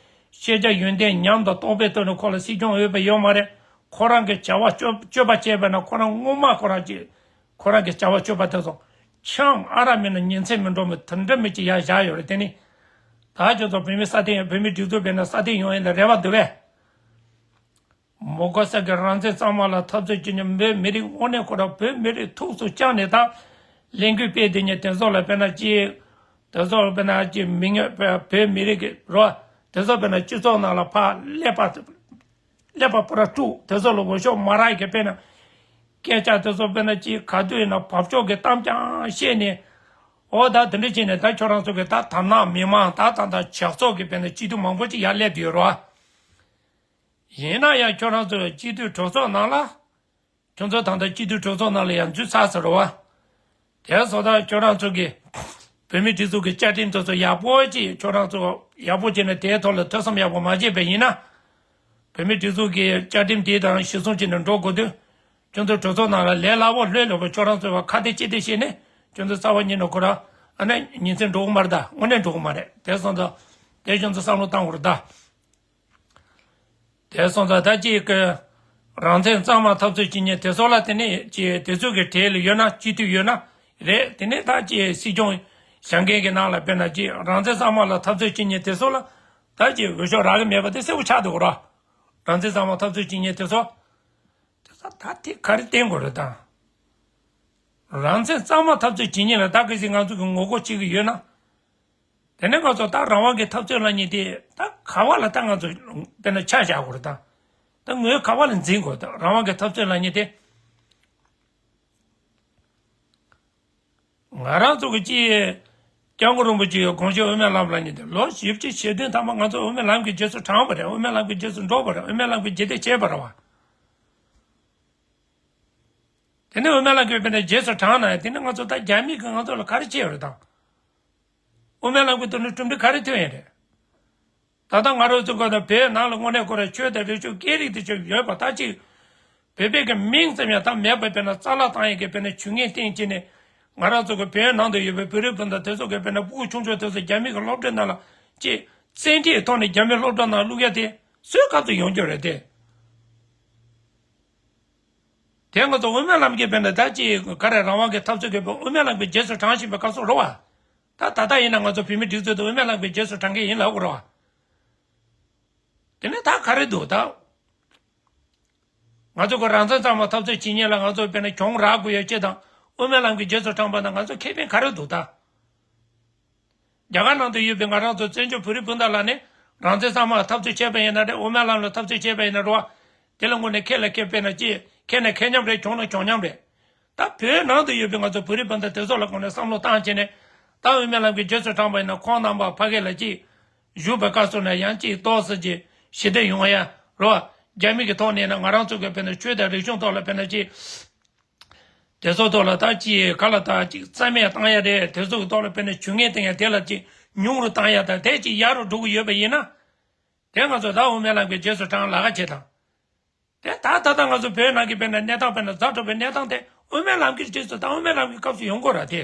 ཤེས་བྱ་ཡོན་ཏན་ཉམས་དང་རྟོགས་པའི་ཐོག་ནས་ཁོ་ལ་སྲིད་སྐྱོང་འོས་པ་ཡོད་མ་རེད། ཁོ་རང་གི་བྱ་བ་སྤྱོད་སྤྱོད་པ་བྱས་པ་ན་ཁོ་རང་སྔོན་མ་ཁོ་རང་གི་ཁོ་རང་གི་བྱ་བ་སྤྱོད་པ་དེ་ཚོ་ཆང་ཨ་ར་མེད་ན་ཉིན་མཚན་མི་འགྲོ་མི་དེ་འདྲ་མི་གཅིག་ཡར་བཞག་ཡོད་རེད། དེ་ནི་ད་ཁྱོད་ཚོ་བོད་མི་སྲ་བརྟན་བོད་མི་སྒྲིག་འཛུགས་དཔེར་ན་སྲ་བརྟན་ཡོང་ཡིན་ལ་རེ་བ་འདུག་བས། མོ་གོ་ས་གི་རང་བཙན་གཙང་མ་ལ་འཐབ་རྩོད་བྱེད་མཁན་བོད་མི་རིགས་དངོས་གནས་ཁོ་རང་བོད་མི་རིགས་ཐུགས་སུ་བཅངས་ནས་ད་ལས་འགུལ་སྤེལ་བསྡད་མཁན་དེ་ཚོ་ལ་དཔེར་ན་ཅི། དེ་ཚོ་ལ་དཔེར་ན་ཅི་མི་ངན་བོད་མི་རིགས་ཀྱི་རོ། དེ་ཚོ་དཔེར་ན་སྤྱི་ཚོགས་ནང་ལ་ཕར་ཀླད་པ་ཀླད་པ་པུ་ར་དཀྲུག་དེ་ཚོ་ལ་འོས་ཤོག་མ་རག་གི་དཔེར་ན་སྐད་ཆ་དེ་ཚོ་དཔེར་ན་ཅི་ག་དུས་ཡིན་ན་བབ་ཆོག་གི་གཏམ་རྐྱང་བཤད་ནས། འོ་ད་དེ་འདྲ་བྱས་ནས་ད་ཁྱོད་རང་ཚོ་གི་ད་དར་ནག་མི་མང་ད་ད་ད་ཇག་ཚོགས་ཀྱི་དཔེར་ན་སྤྱི་འཐུས་མང་པོ་ཅིག་ཡར་སླེབས་ཡོད་རོ། ཡིན་ན་ཡང་ཁྱོད་རང་ཚོ་སྤྱི་འཐུས་གྲོས་ཚོགས་ནང་ལ། ཁྱོད་ཚོ་ད་ལྟ་སྤྱི་འཐུས་གྲོས་ཚོགས་ནང་ལ་ཡང་འཛུལ་ཚར་ཟེར་རོ་བ། དེ་སོང་ཙང་ཁྱོད་རང་ཚོ་གི་བོད་མི་སྒྲིག་འཛུགས་ཀྱི་བཅའ་ཁྲིམས་དེ་ཚོ་ཡག་པོ་ཅིག་ཁྱོད་རང་ཚོ་ཡག་པོ་བྱས་ནས་དེའི་ཐོག་ལ་ཐོས་བསམ་ཡག་པོ་མ་བྱས་པ་ཡིན་ན། བོད་མི་སྒྲིག་འཛུགས་ཀྱི་བཅའ་ཁྲིམས་དེ་དང་གཞིར་བཟུང་བྱས་ནས་འགྲོ་དགོས་དུས། ཁྱོད་ཚོ་གྲོས་ཚོགས་ནང་ལ་ལས་སླ་བོ་ལྷོད་ལྷོད་པོ་ཁྱོད་རང་ཚོ་བ་ཁ་གཏད་ཅི་གཏད་བྱས་ནས་ཁྱོད་ཚོ་རྩ་བ་ཉིད་ནས་ཁོ་ར་ཨ་ནི་ཉིན་མཚན་འགྲོ་གི་མ་རེད་ད། དངོས་གནས་འགྲོ་གི་མ་རེད། དེ་སོང་ཙང་དེ་ཁྱོད་ཚོ་བསམ་བློ་བཏང་དགོས་རེད་ད། དེ་སོང་ཙང་ད་ཅིག་གི་རང་བཙན་གཙང་མ་འཐབ་རྩོད་བྱེད་མཁན་དེ་ཚོ་ལ་དེ་ནས་ཅིག་དེ་ཚོ་གི་གྲས་ལ་ཡོད་ན་སྤྱི་འཐུས་ཡོད་ན་རེད། དེ་ནས་ད་ཅིག་སྲིད་སྐྱོང་བཞེངས་མཁན་གྱི་ནང་ལ་དཔེར་ན་ཅིག་རང་བཙན་གཙང་མ་ལ་འཐབ་རྩོད་བྱེད་མཁན་དེ་ཚོ་ལ་ད་ཅིག་འོས་ཤོག་རག་གི་མེད་པ་དེ་གསལ་པོ་ཆགས་འདུག་ར། རང་བཙན་གཙང་མ་འཐབ་རྩོད་བྱེད་མཁན་དེ་ཚོ་དེ་ཚོ་ད་དེ་ག་རེ་བསྟན་དགོས་རེད་ད། རང་བཙན་གཙང་མ་འཐབ་རྩོད་བྱེད་མཁན་ལ་ད་གལ་སྲིད་ང་ཚོ་གི་ངོ་རྒོལ་བྱེད་ཀྱི་ཡོད་ན། དེ་ནས་ང་ཚོ་ད་རང་དབང་གི་འཐབ་རྩོད་ལབ་མཁན་དེ་ད་ག་བ་ལ་ད་ང་ཚོ་དཔེར་ན་ཆ་བཞག་དགོས་རེད་ད། ད་ངོས་ག་བ་ལ་འཛིན་དགོས་ད་རང་དབང་གི་འཐབ་རྩོད་ལབ་མཁན་དེ། ང་རང་ཚོ་གི་ཅི། སྐྱབས་མགོན་རིན་པོ་ཆེའི་དགོངས་གཞི་དབུ་མའི་ལམ་ལབ་མཁན་དེ་ལོ་བཞི་བཅུ་ཞེ་བདུན་ཐམ་པ་ང་ཚོ་དབུ་མའི་ལམ་གྱི་རྗེས་སུ་འབྲངས་པ་རེད། དབུ་མའི་ལམ་གྱི་རྗེས་སུ་འགྲོ་བ་རེད། དབུ་མའི་ལམ་གྱི་རྗེས་འདེད་བྱས་པ་རེད་བ། དེ་ནས་དབུ་མའི་ལམ་གྱི་དཔེར་ན་རྗེས་སུ་འབྲངས་ན་དེ་ནས་ང་ཚོ་ད་རྒྱ་མི་གིས་ང་ཚོ་ལ་ག་རེ་བྱས་ཡོད་རེད་དང་། དབུ་མའི་ལམ་གྱི་ཐོག་ནས་གྲུབ་འབྲས་ག་རེ་ཐོན་ཡོད་རེད། ད་ལྟ་ང་རང་ཚོ་ག་ད་བོད་ནང་ལ་དངོས་གནས་ཁོ་རང་ཆོས་དང་རིག་གཞུང་སྐད་རིགས་དེ་ཚོ་ཡོད་པ་ད་ཅིག་བོད་པའི་གི་མིང་ཙམ་ཡང་ད་མེད་པ་དཔེར་ན་རྩ་བརླག་བཏང་ཡས་ཀྱི་དཔེར་ན་ཇུས་ངན་བསྟན་བྱས་ནས་ང་རང་ཚོ་གི་བོད་ནང་དུ་ཡོད་པའི་བོད་རིགས་སྤུན་ཟླ་དེ་ཚོ་གི་དཔེར་ན་སྤུ་གུ་ཆུང་ཆུང་དེ་ཚོ་རྒྱ་མི་གི་སློབ་གྲྭའི་ནང་ལ་ཅིག་བཙན་ཁྲིད་ཐོག་ནས་རྒྱ་མི་སློབ་གྲྭ་ནང་བླུག་ཡ་དེ་སུའི་སྐབས་སུ་ཡོང་རྒྱུ་རེད་དེ། དེ་ང་ཚོ་དབུ་མའི་ལམ་གྱི་དཔེར་ན་ད་ཅིག་ག་རེ་རང་དབང་གི་འཐབ་རྩོད་ཀྱི་དབུ་མའི་ལམ་གྱི་རྗེས་སུ་འབྲང་བཞིན་པའི་སྐབས་སུ་རེད་བ། ད་ད་ལྟ་ཡིན་ན་ང་ཚོ་བོད་མི་སྒྲིག་འཛུགས་དང་དབུ་མའི་ལམ་གྱི་རྗེས་སུ་འབྲང་མཁན་ཡིན་ལབ་དགོས་རེད་བ། དེ་ནས་ད་ག་རེ་འདུག་ད། ང་ཚོ་གི་རང་བཙན་གཙང་མ་འཐབ་རྩོད་བྱེད་མཁན་ལ་ང་ཚོ་དཔེར་ན་གྱོང་རག་དགོས་ཡོད་ཅེས་དང་ དབུ་མའི་ལམ་གྱི་རྗེས་སུ་འབྲངས་པ་ན་ང་ཚོ་ཁེ་ཕན་ག་རེ་འདུག་ད། རྒྱ་གར་ནང་དུ་ཡོད་པའི་ང་རང་ཚོ་བཙན་བྱོལ་བོད་རིགས་སྤུན་ཟླ་ལ་ནི་རང་བཙན་གཙང་མར་འཐབ་རྩོད་བྱས་པ་ཡིན་ན་རེད། དབུ་མའི་ལམ་ལ་འཐབ་རྩོད་བྱས་པ་ཡིན་ན་རེད་བ། དེ་ལ་དངོས་གནས་ཁེ་ལ་ཁེ་དཔེར་ན་ཅི་ཁེ་ན་ཁེ་མཉམ་རེད། གྱོང་ན་གྱོང་མཉམ་རེད། ད་བོད་ནང་དུ་ཡོད་པའི་ང་ཚོ་བོད་རིགས་སྤུན་ཟླ་དེ་ཚོ་ལ་དངོས་གནས་བསམ་བློ་བཏང་བྱས་ནས་ད་དབུ་མའི་ལམ་གྱི་རྗེས་སུ་འབྲངས་པ་ཡིན་ན་ཁོང་རྣམ་པ་ཕ་གི་ལ་ཅི་བཞུགས་པའི་སྐབས་སུ་ན་ཡང་ཅི་ཏོག་ཙམ་ཅི་ཞི་བདེ་ཡོང་ཡ་རེད་བ། རྒྱ་མི་གི་ཐོག་ནས་ན་ང་རང་ཚོ་གི་དཔེར་ན་ཆོས་དང་རིག་གཞུང་ཐོག་ལ་དཔེར་ན་ཅི། དེ་ཚོ་ཐོག་ལ་ད་ཅི་ག་ལ་ད་ཅི་རྩ་མེད་བཏང་ཡ་རེད། དེ་ཚོ་གི་ཐོག་ལ་དཔེར་ན་ཇུས་ངན་བསྟན་ཡ་དེ་ལ་ཅི་ཉུང་རུ་བཏང་ཡ་དང་དེ་ཅི་ཡག་རུ་འགྲོ་གི་ཡོད་པ་ཡིན་ན། དེ་ང་ཚོ་ད་དབུ་མའི་ལམ་གྱི་རྗེས་སུ་འབྲང་ལག་ཁ་བྱེད་དང་། དེ་ད་ད་ལྟ་ང་ཚོ་བོད་ནང་གི་དཔེར་ན་གནས་སྟངས་དཔེར་ན་ཛ་དྲག་པའི་གནས་སྟངས་དེ་དབུ་མའི་ལམ་གྱི་རྗེས་སུ་ད་དབུ་མའི་ལམ་གྱི་སྐབས་སུ་ཡོང་དགོས་ར་དེ།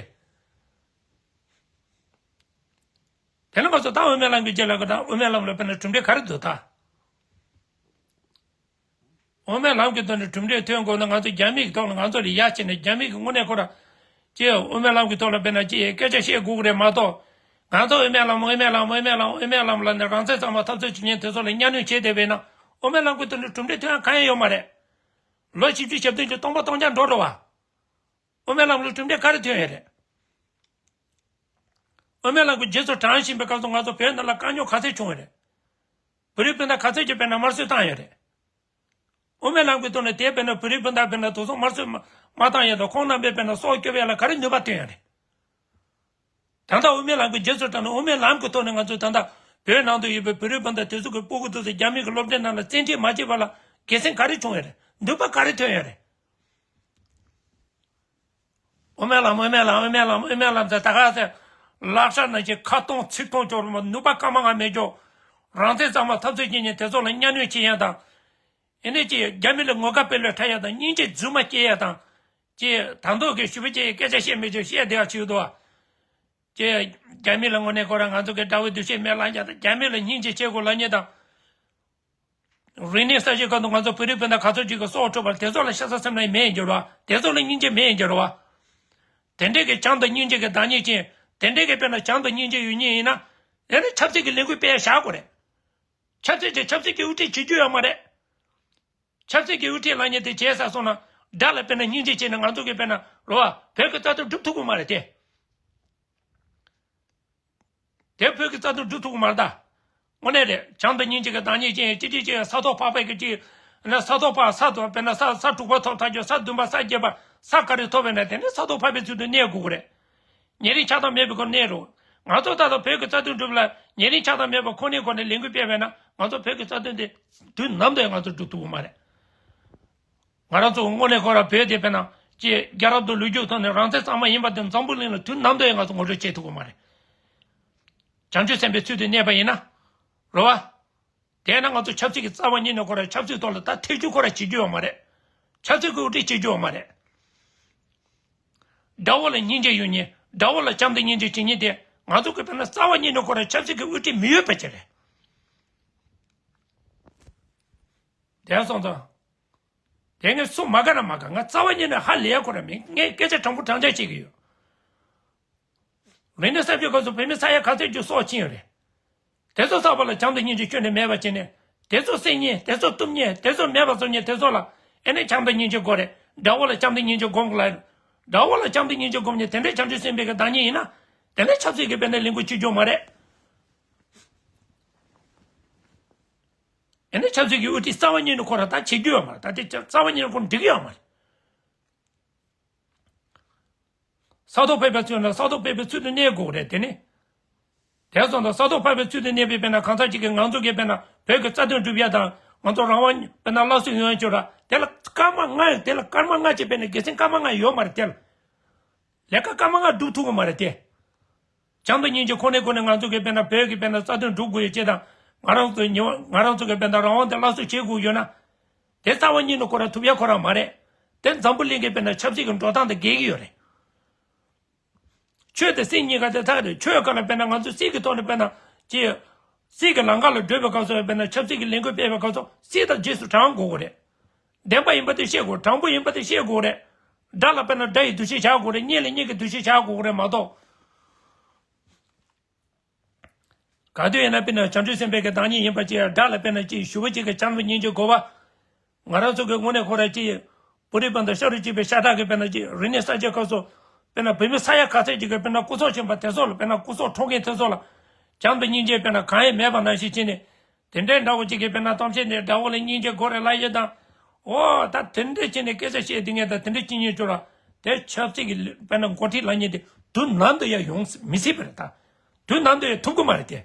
དེ་ནི་ང་ཚོ་ད་དབུ་མའི་ལམ་གྱི་རྗེས་ལ་གི་ད་དབུ་མའི་ལམ་ལ་དཔེར་ན་གྲུབ་འབྲས་ག་རེ་འདུག་ད། དབུ་མའི་ལམ་གྱི་ཐོག་ནས་གྲུབ་འབྲས་ཐོན་དགོས་ན་ང་ཚོ་རྒྱ་མི་གི་ཐོག་ནས་ང་ཚོ་ལ་ཡ་བྱས་ནས་རྒྱ་མི་གི་དངོས་གནས་ཁོ་ར་ཅེས་དབུ་མའི་ལམ་གྱི་ཐོག་ལ་དཔེར་ན་ཅེས་སྐད་ཆ་བཤད་དགོས་ཀྱི་རེད་མ་གཏོགས། ང་ཚོ་དབུ་མའི་ལམ་དབུ་མའི་ལམ་དབུ་མའི་ལམ་དབུ་མའི་ལམ་ལ་ནི་རང་བཙན་གཙང་མ་འཐབ་རྩོད་བྱེད་མཁན་དེ་ཚོ་ལ་གཉའ་གནོན་བྱས་བསྡད་པས་ན་དབུ་མའི་ལམ་གྱི་ཐོག་ནས་གྲུབ་འབྲས་ཐོན་ཡ་གང་ཡང་ཡོད་མ་རེད། ལོ་བཞི་བཅུ་ཞེ་བདུན་གྱི་སྟོང་པ་སྟོང་རྐྱང་འགྲོ་འགྲོ་བ། དབུ་མའི་ལམ་ལ་གྲུབ་འབྲས་ག་རེ་ཐོན་ཡོད་རེད། དབུ་མའི་ལམ་གྱི་རྗེས་སུ་འབྲང་བཞིན་པའི་སྐབས་སུ་ང་ཚོ་བོད་ནང་ལ་དཀའ་རྙོག་ག་ཚད་བྱུང་ཡོད་རེད། བོད་རིགས་སྤུན་ཟླ་ག་ཚད་ཀྱི་དཔེར་ན་དམར་གསོད་བཏང་ཡོད་རེད། དབུ་མའི་ལམ་གྱི་ཐོག་ནས་དེ་དཔེར་ན་བོད་རིགས་སྤུན་ཟླ་དཔེར་ན་དུག་སོགས་དམར་གསོད་མ་མ་བཏང་ཡ་དང་ཁོང་རྣམ་པས་དཔེར་ན་སྲོག་སྐྱོབ་ཡ་ལ་ག་རེ་ནུས་པ་བཏོན་ཡོད་རེད། ད་ལྟ་དབུ་མའི་ལམ་གྱི་རྗེས་སུ་འབྲངས་ནས་དབུ་མའི་ལམ་གྱི་ཐོག་ནས་ང་ཚོས་ད་ལྟ་བོད་ནང་དུ་ཡོད་པའི་བོད་རིགས་སྤུན་ཟླ་དེ་ཚོ་གི་སྤུ་གུ་དེ་ཚོ་རྒྱ་མི་གི་སློབ་གྲྭའི་ནང་ལ་བཙན་ཁྲིད་མ་བྱས་པ་ལ་དགེ་མཚན་ག་རེ་བྱུང་ཡོད་རེད། ནུས་པ་ག་རེ་ཐོན་ཡོད་རེད། དབུ་མའི་ལམ་དབུ་མའི་ལམ་དབུ་མའི་ལམ་དབུ་མའི་ལམ་ཟེར་ད་ག་ཟེར། ལག་ཤ་ནང་བཞིན་ཁ་སྟོང་ཚིག་སྟོང་སྐྱོར་མ་ནུས་པ་སྐར་མ་ལྔ་མེད་འཇོག་རང་བཙན་གཙང་མ་འཐབ་རྩོད་བྱེད་མཁན་དེ་ཚོ་ལ་གཉའ་གནོན་བྱེད་ཡ་དང་། ཨེ་ནས་ཀྱི་རྒྱ་མི་ལ་ངོ་དགའ་དཔེ་ལོས་འཕྲད་ཡ་དང་སྙིང་རྗེ་རྫུན་མ་སྐྱེ་ཡ་དང་། ཀྱི་ད་མདོ་གི་ཞུ་བ་ཀྱི་སྐད་ཆ་བཤད་མི་ཆོག་བཤད་བསྡད་ཡ་ཆེ་འདུག་བ། ཀྱི་རྒྱ་མི་ལ་དངོས་གནས་ཁོ་རང་ང་ཚོ་གི་དགྲ་བོའི་འདུ་ཤེས་མེད་ལབ་ཡ་དང་རྒྱ་མི་ལ་སྙིང་རྗེ་བྱེད་དགོས་ལབ་མཁན་དང་། རིག་གནས་གསར་བརྗེ་སྐབས་དུ་ང་ཚོ་བོད་རིགས་སྤུན་ཟླ་ག་ཚོད་ཅིག་གི་སྲོག་འཕྲོག་པར་དེ་ཚོ་ལ་ཤ་ཚ་སེམས་ནང་མེད་ཡིན་གྱི་རེད་བ། དེ་ཚོ་ལ་སྙིང་རྗེ་མེད་ཡིན་གྱི་རེད་བ། དེ་འདྲས་ཀྱི་བྱམས་དང་སྙིང་རྗེ་གི་བདག་ཉིད་ཅན། དེ་འདྲས་ཀྱི་དཔེར་ན་བྱམས་དང་སྙིང་རྗེ་ཡོད་མཁན་ཡིན་ན། དེ་ནི་ཆབ་སྲིད་ཀྱི་ལས་འགུལ་སྤེལ་ཡ་བཞག་དགོས་རེད། ཆབ་སྲིད་ཀྱི་ཆབ་སྲིད་ཀྱི་དབུ་ཁྲིད་བྱེད་རྒྱུ་ཡོད་མ་རེད། ཆབ་སྲིད་ཀྱི་དབུ་ཁྲིད་ལབ་མཁན་དེ་བྱས་ཚར་སོང་ན། དགྲ་ལ་དཔེར་ན་སྙིང་རྗེ་བྱས་ནས་ང་ཚོ་གི་དཔེར་ན་རོ་བ་བོད་ཀྱི་རྩ་དོན་སྒྲུབ་ཐུབ་ཀྱི་མ་རེད་དེ། དེ་བོད་ཀྱི་རྩ་དོན་སྒྲུབ་ཐུབ་ཀྱི་མ་རེད་ད། དངོས་གནས་རེད། བྱམས་དང་སྙིང་རྗེ་གི་བདག་ཉིད་ཅན་ཡང་གཅིག་གཅིག་གཅིག་ཡང་ས་ཐོག་ཕག་པའི་གི་གཅིག་ན་ས་ཐོག་ཕག་ས་ཐོག་དཔེར་ན་ས་ས་དྲུག་པ་ཐོབ་ཐག་ཆོད། ས་བདུན་པ་ས་བརྒྱད་པ་ས་ག་རེ་ཐོབ་པས་ན་དེ་ནི་ས་ཐོག་ཕག་པའི་ཚུལ་དུ་གནས་དགོས་ཀྱི་རེད། ཉེ་རིང་ཆགས་སྡང་མེད་པའི་སྒོ་ནས་རོ། ང་ཚོ་ད་ལྟ་བོད་ཀྱི་རྩ་དོན་སྒྲུབ་ལ་ཉེ་རིང་ཆགས་སྡང་མེད་པ་ཁོ་ནའི་སྒོ་ནས་ལས་འགུལ་སྤེལ་བས་ན་ང་ཚོ་བོད་ཀྱི་རྩ་དོན་དེ་དུས་ནམ་དུ་ཡང་ང་ཚོ་སྒྲུབ་ཐུབ་ཀྱི་མ་རེད། ང་རང་ཚོ་དངོས་གནས་ཁོ་ར་བོད་དེ་དཔེར་ན་ཅེས་རྒྱལ་རབས་དང་ལོ་རྒྱུས་ཐོག་ནས་རང་བཙན་གཙང་མ་ཡིན་པ་དེ་འཛམ་བུ་གླིང་ལ་དུས་ནམ་དུ་ཡང་ང་ཚོ་ངོ་སྤྲོད་བྱེད་ཐུབ་ཀྱི་མ་རེད། བྱང་ཆུབ་སེམས་དཔའི་ཚུལ་དུ་གནས་པ་ཡིན་ན། རོ་བ། དེས་ན་ང་ཚོ་ཆབ་སྲིད་ཀྱི་རྩ་བ་ཉིད་ནས་ཁོ་ར་ཆབ་སྲིད་ཐོག་ལ་ད་ཐེ་བྱུས་ཁོ་ར་བྱེད་རྒྱུ་ཡོད་མ་རེད། ཆབ་སྲིད་ཀྱི་དབུ་ཁྲིད་བྱེད་རྒྱུ་ཡོད་མ་རེད། དགྲ་བོ་ལ་སྙིང་རྗེ་ཡོད་མཁན་དགྲ་བོ་ལ་བྱམས་དང་སྙིང་རྗེ་བྱེད་མཁན་དེ་ང་ཚོ་གི་དཔེར་ན་རྩ་བ་ཉིད་ནས་ཁོ་ར་ཆབ་སྲིད་ཀྱི་དབུ་ཁྲིད་མི་ཡོད་པ་ཅིག་རེད། དེ་སོང་ཙང་། དེ་ངས་སུ་མ་དགའ་ན་མ་དགའ། ང་རྩ་བ་ཉིད་ནས་ཧ་ལས་ཡ་ཁོ་ར་མིན། ངས་སྐད་ཆ་དྲང་པོ་དྲང་བཞག་བཤད་ཀྱི་ཡོད། རིག་གནས་གསར་བརྗེའི་སྐབས་སུ་བོད་མི་ས་ཡ་ག་ཚོད་ཅིག་སྲོག་ཕྱིན་ཡོད་རེད། དེ་ཚོ་ཚགས་པར་ལ་བྱམས་དང་སྙིང་རྗེ་ཁྱོན་ནས་མེད་པ་བྱས་ནས། དེ་ཚོ་བསད་མཁན། དེ་ཚོ་གཏུབ་མཁན། དེ་ཚོ་མེད་པ་བཟོ་མཁན་དེ་ཚོ་ལ་ཨེ་ནས་བྱམས་དང་སྙིང་རྗེ་དགོས་རེད། དགྲ་བོ་ལ་བྱམས་དང་སྙིང་རྗེ་སྒོམ་དགོས་ལ། དགྲ་བོ་ལ་བྱམས་དང་སྙིང་རྗེ་སྒོམ་མཁན་དེ་འདྲའི་བྱང་ཆུབ་སེམས་དཔའི་གི་བདག་ཉིད་ཡིན་ན། དེ་ནས་ཆབ་སྲིད་ཀྱི་དཔེར་ན་ལས་འགུལ་བྱེད་རྒྱུ་མ་རེད། ཨེ་ནས་ཆབ་སྲིད་ཀྱི་དབུ་ཁྲིད་རྩ་བ་ཉིད་ནས་ཁོ་ར་ད་བྱེད་རྒྱུ་ཡོད་མ་རེད། ད་དེ་རྩ་བ་ཉིད་ནས་ཁོ་འགྲིག་གི་ཡོད་མ་རེད། ས་ཐོག་ཕེབས་པའི་ཚུལ་ན་ས་ཐོག་ཕེབས་པའི་ཚུལ་དུ་གནས་དགོས་རེད་དེ་ནི། དེ་སོང་ཙང་ས་ཐོག་ཕེབས་པའི་ཚུལ་དུ་གནས་པའི་དཔེར་ན་གང་ཟག་ཅིག་གིས་ང་ཚོ་གི་དཔེར་ན་བོད་ཀྱི་རྩ་དོན་སྒྲུབ་ཡ་དང་ང་ཚོ་རང་དབང་དཔེར་ན་སླར་གསོ་ཡོང་ཡ་ཅོ་ར་དེ་ལ་སྐར་མ་ལྔ་ཡང་དེ་ལ་སྐར་མ་ལྔ་ཅིག་དཔེར་ན་དགེ་མཚན་སྐར་མ་ལྔ་ཡོད་མ་རེད་དེ་ལ། ལས་ཀ་སྐར་མ་ལྔ་སྒྲུབ་ཐུབ་ཀྱི་མ་རེད་དེ། བྱམས་དང་སྙིང་རྗེ་ཁོ་ནའི་སྒོ་ནས་ང་ཚོ་གི་དཔེར་ན་བོད་ཀྱི་དཔེར་ན་རྩ་དོན་སྒྲུབ་དགོས་ཡོད་ཅེས་དང་ང་རང་ཚོའི་ཉེ་བ་ང་རང་ཚོ་གི་དཔེར་ན་རང་དབང་དེ་སླར་གསོ་བྱེད་དགོས་ཡོད་ན། དེ་རྩ་བ་ཉིད་ནས་ཁོ་རང་ཐུབ་ཡ་ཁོ་རང་མ་རེད། དེ་འཛམ་བུ་གླིང་གི་དཔེར་ན་ཆབ་སྲིད་ཀྱི་འགྲོ་སྟངས་དང་འགལ་གྱི་ཡོད་རེད། ཆོས་དང་སྲིད་གཉིས་ཀ་དེ་ཐག་རེད། ཆོས་སྒང་ལ་དཔེར་ན་ང་ཚོ་སྲིད་ཀྱི་ཐོག་ནས་དཔེར་ན་ཅི། སྲིད་ཀྱི་ལམ་ཁ་ལ་བགྲོད་པའི་སྐབས་སུ་དཔེར་ན་ཆབ་སྲིད་ཀྱི་ལས་འགུལ་སྤེལ་བའི་སྐབས་སུ་སྲིད་དང་རྗེས་སུ་འབྲང་དགོས་ཀྱི་རེད། བདེན་པ་ཡིན་པ་དེ་ཤེས་དགོས། དྲང་པོ་ཡིན་པ་དེ་ཤེས་དགོས་རེད། དགྲ་ལ་དཔེར་ན་དགྲ་ཡི་འདུ་ཤེས་བཞག་དགོས་རེད། གཉེན་ལ་གཉེན་གྱི་འདུ་ཤེས་བཞག་དགོས་རེད་མ་གཏོགས། ག་དུས་ཡིན་ན་དཔེར་ན་བྱང་ཆུབ་སེམས་དཔའི་གི་བདག་ཉིད་ཡིན་པ་ཅིག་དགྲ་ལ་དཔེར་ན་ཅིག་ཞུ་བ་ཅིག་གི་བྱམས་པ་སྙིང་རྗེ་དགོས་པ། ང་རང་ཚོ་གི་དངོས་གནས་ཁོ་ར་ཅིག་བོད་རིགས་སྤུན་ཟླ་ཤ་རུས་གཅིག་པའི་ཤ་ཁྲག་གི་དཔེར་ན་ཅིག་རིག་གནས་གསར་བརྗེ་སྐབས་སུ་དཔེར་ན་བོད་མི་ས་ཡ་ག་ཚད་ཅིག་གི་དཔེར་ན་སྐུ་སྲོག་ཤོར་བ་དེ་ཚོ་ལ་དཔེར་ན་སྐུ་སྲོག་འཕྲོག་མཁན་དེ་ཚོ་ལ་བྱམས་དང་སྙིང་རྗེ་དཔེར་ན་གང་ཡང་མེད་པ་ནང་བཞིན་བྱས་ནས། དེ་འདྲའི་འདྲ་བོ་ཅིག་གིས་དཔེར་ན་གཏམ་བཤད་འདི་དགྲ་བོ་ལ་སྙིང་རྗེ་དགོས་རེད་ལབ་ཡས་དང་། འོ་ད་དེ་འདྲ་བྱས་ནས་སྐད་ཆ་བཤད་བསྡད་མཁན་དང་དེ་འདྲ་བྱེད་མཁན་ཚོ་ལ་དེ་ཆབ་སྲིད་ཀྱི་དཔེར་ན་འགོ་ཁྲིད་ལབ་མཁན་དེ་དུས་ནམ་དུ་ཡང་ཡོང་མི་སྲིད་པ་རེད་ད། དུས་ནམ་དུ་ཡང་ཐུབ་ཀྱི་མ་རེད་དེ།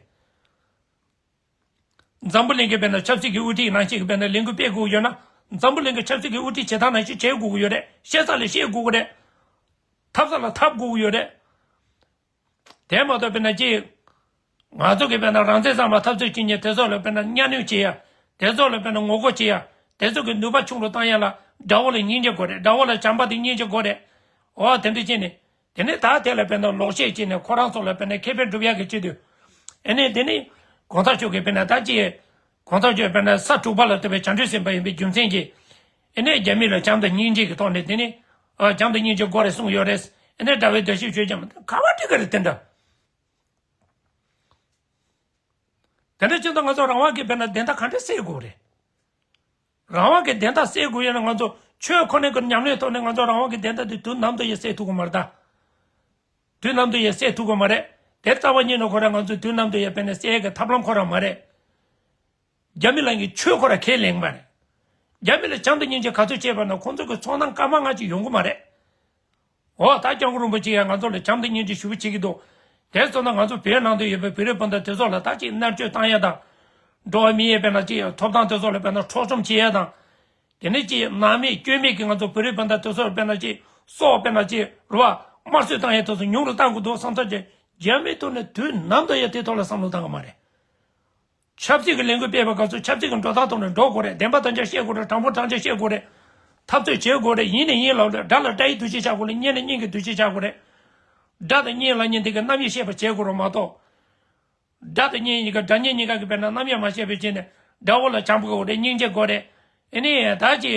འཛམ་བུ་གླིང་གི་དཔེར་ན་ཆབ་སྲིད་ཀྱི་དབུ་ཁྲིད་ནང་བཞིན་གྱི་དཔེར་ན་ལས་འགུལ་སྤེལ་དགོས་ཡོད་ན། འཛམ་བུ་གླིང་གི་ཆབ་སྲིད་ཀྱི་དབུ་ཁྲིད་བྱེད་སྟངས་ནང་བཞིན་བྱེད་དགོས་ཀྱི་ཡོད་རེད། བཤད་ས་ལ་བཤད་དགོས་ཀྱི་རེད། འཐབ་ས་ལ་འཐབ་དགོས་ཀྱི་ཡོད་རེད། དེ་མ་གཏོགས་དཔེར་ན་ཅིག་ང་ཚོ་གི་དཔེར་ན་རང་བཙན་གཙང་མ་འཐབ་རྩོད་བྱེད་མཁན་དེ་ཚོ་ལ་དཔེར་ན་གཉའ་གནོན་བྱེད་ཡ། དེ་ཚོ་ལ་དཔེར་ན་ངོ་རྒོལ་བྱེད་ཡ། དེ་ཚོ་གི་ནུས་པ་ཆུང་རུ་བཏང་ཡ་ལ་དགྲ་བོ་ལ་སྙིང་རྗེ་དགོས་རེད། དགྲ་བོ་ལ་བྱམས་པ་དང་སྙིང་རྗེ་དགོས་རེད། འོ་དེ་འདྲ་བྱས་ནས། དེ་ནས་ད་དེ་ལ་དཔེར་ན་ལོག་བཤད་བྱས་ནས་ཁོ་རང་ཚོ་ལ་དཔེར་ན་ཁེ་ཕན་སྒྲུབ་ཡ་གི་ཆེད་དུ། ཨེ་ནས་དེ་ནས་གོང་ས་མཆོག་གིས་དཔེར་ན་ད་ཅི། གོང་ས་མཆོག་དཔེར་ན་ས་དྲུག་པ་ལ་བསྟོད་པའི་བྱང་ཆུབ་སེམས་དཔའ་ཡིན་པའི་རྒྱུ་མཚན་གྱིས། ཨེ་ནས་རྒྱ་མི་ལ་བྱམས་དང་སྙིང་རྗེ་གི་ཐོག་ནས་དེ་ནས། ཨ་བྱམས་དང་སྙིང་རྗེ་དགོས་རེད་གསུངས་ཡོད་རེད། ཨེ་ནས་དགྲ་བོའི་བརྡབ་གསིག་ཆོས་རྒྱ་མི་ག་བ་འགྲིག་གི་རེད་དེ་འདྲ། དེ་འདྲ་བྱས་ཙང་ང་ཚོ་རང་དབང་གི་དཔེར་ན་བདེན་མཐའ་ག་འདྲ་གསལ་དགོས་རེད། རང་དབང་གི་བདེན་མཐའ་གསལ་དགོས་ཡོད་ན་ང་ཚོ་ཆོས་ཁོ་ནའི་ཀྱི་ཉམས་ལེན་ཐོག་ནས་ང་ཚོ་རང་དབང་གི་བདེན་མཐའ་དེ་དུས་ནམ་དུ་ཡང་གསལ་ཐུབ་ཀྱི་མ་རེད་ད། དུས་ནམ་དུ་ཡང་གསལ་ཐུབ་ཀྱི་མ་རེད། དེ་རྩ་བ་ཉིད་ནས་ཁོ་རང་ང་ཚོས་དུས་ནམ་དུ་ཡང་དཔེར་ན་གསལ་ཡས་ཀྱི་ཐབས་ལམ་ཁོ་རང་མ་རེད། རྒྱ་མི་ལ་ངས་ཆོས་ཁོ་རང་ཁས་ལེན་མ་རེད། རྒྱ་མི་ལ་བྱམས་དང་སྙིང་རྗེ་ག་ཚོད་བྱས་པ་ན་ཁོང་ཚོ་གི་ཚོར་སྣང་སྐར་མ་ལྔ་ཅིག་ཡོང་གི་མ་རེད། འོ་ད་སྐྱབས་མགོན་རིན་པོ་ཆེ་ཡང་ང་ཚོ་ལ་བྱམས་དང་སྙིང་རྗེ་ཞེ་པོ་བྱེད་ཀྱི་འདུག་དེ་སོང་ན་ང་ཚོ་བོད་ནང་དུ་ཡོད་པའི་བོད་རིགས་སྤུན་ཟླ་དེ་ཚོ་ལ་ད་ཅིག་མནར་གཅོད་བཏང་ཡ་དང་། འགྲོ་བ་མི་ཡི་དཔེར་ན་ཅིག་ཐོབ་ཐང་དེ་ཚོ་ལ་དཔེར་ན་འཕྲོག་བཅོམ་བྱེད་ཡ་དང་། དེ་ནས་ཅིག་ནང་མི་སྐྱོན་མེད་ཀྱི་ང་ཚོ་བོད་རིགས་སྤུན་ཟླ་དེ་ཚོར་དཔེར་ན་ཅིག་སྲོག་དཔེར་ན་ཅིག་རུ་བ་དམར་གསོད་བཏང་ཡས་དེ་ཚོ་ཉུང་རུ་བཏང་དགོས་འདུག་བསམ་ཚར་རྗེས་རྒྱ་མིའི་ཐོག་ནས་དུས་ནམ་དུ་ཡང་དེའི་ཐོག་ལ་བསམ་བློ་བཏང་གི་མ་རེད། ཆབ་སྲིད་ཀྱི་ལས་འགུལ་སྤེལ་བའི་སྐབས་སུ་ཆབ་སྲིད་ཀྱི་འགྲོ་སྟངས་ཐོག་ནས་འགྲོ་དགོས་རེད། བདེན་པ་དོན་རྐྱང་བཤད་དགོས་རེད། དྲང་པོ་དྲང་བཞག་བཤད་དགོས་རེད། འཐབ་རྩོད་བྱེད་དགོས་རེད། ཡིན་ནས་ཡིན་ལབ་རེད། དགྲ་ལ་དགྲ་ཡི་འདུ་ཤེས་བཞག་དགོས་རེད། གཉེན་ལ་གཉེན་གྱི་འདུ་ཤེས་བཞག་དགོས་རེད། དགྲ་དང་གཉེན་ལབ་མཁན་དེ་གི་རྣམ་དབྱེ་ཤེས་པ་བྱེད་དགོས་རེད་མ་གཏོགས། དགྲ་དང་གཉེན་གཉིས་ཀ་དགྲ་གཉེན་གཉིས་ཀ་གི་དཔེར་ན་རྣམ་གཡེང་མ་བྱས་པའི་ཆེད་ནས་དགྲ་བོ་ལ་བྱམས་དགོས་རེད། སྙིང་རྗེ་དགོས་རེད། ཨེ་ནི་ད་ཅི་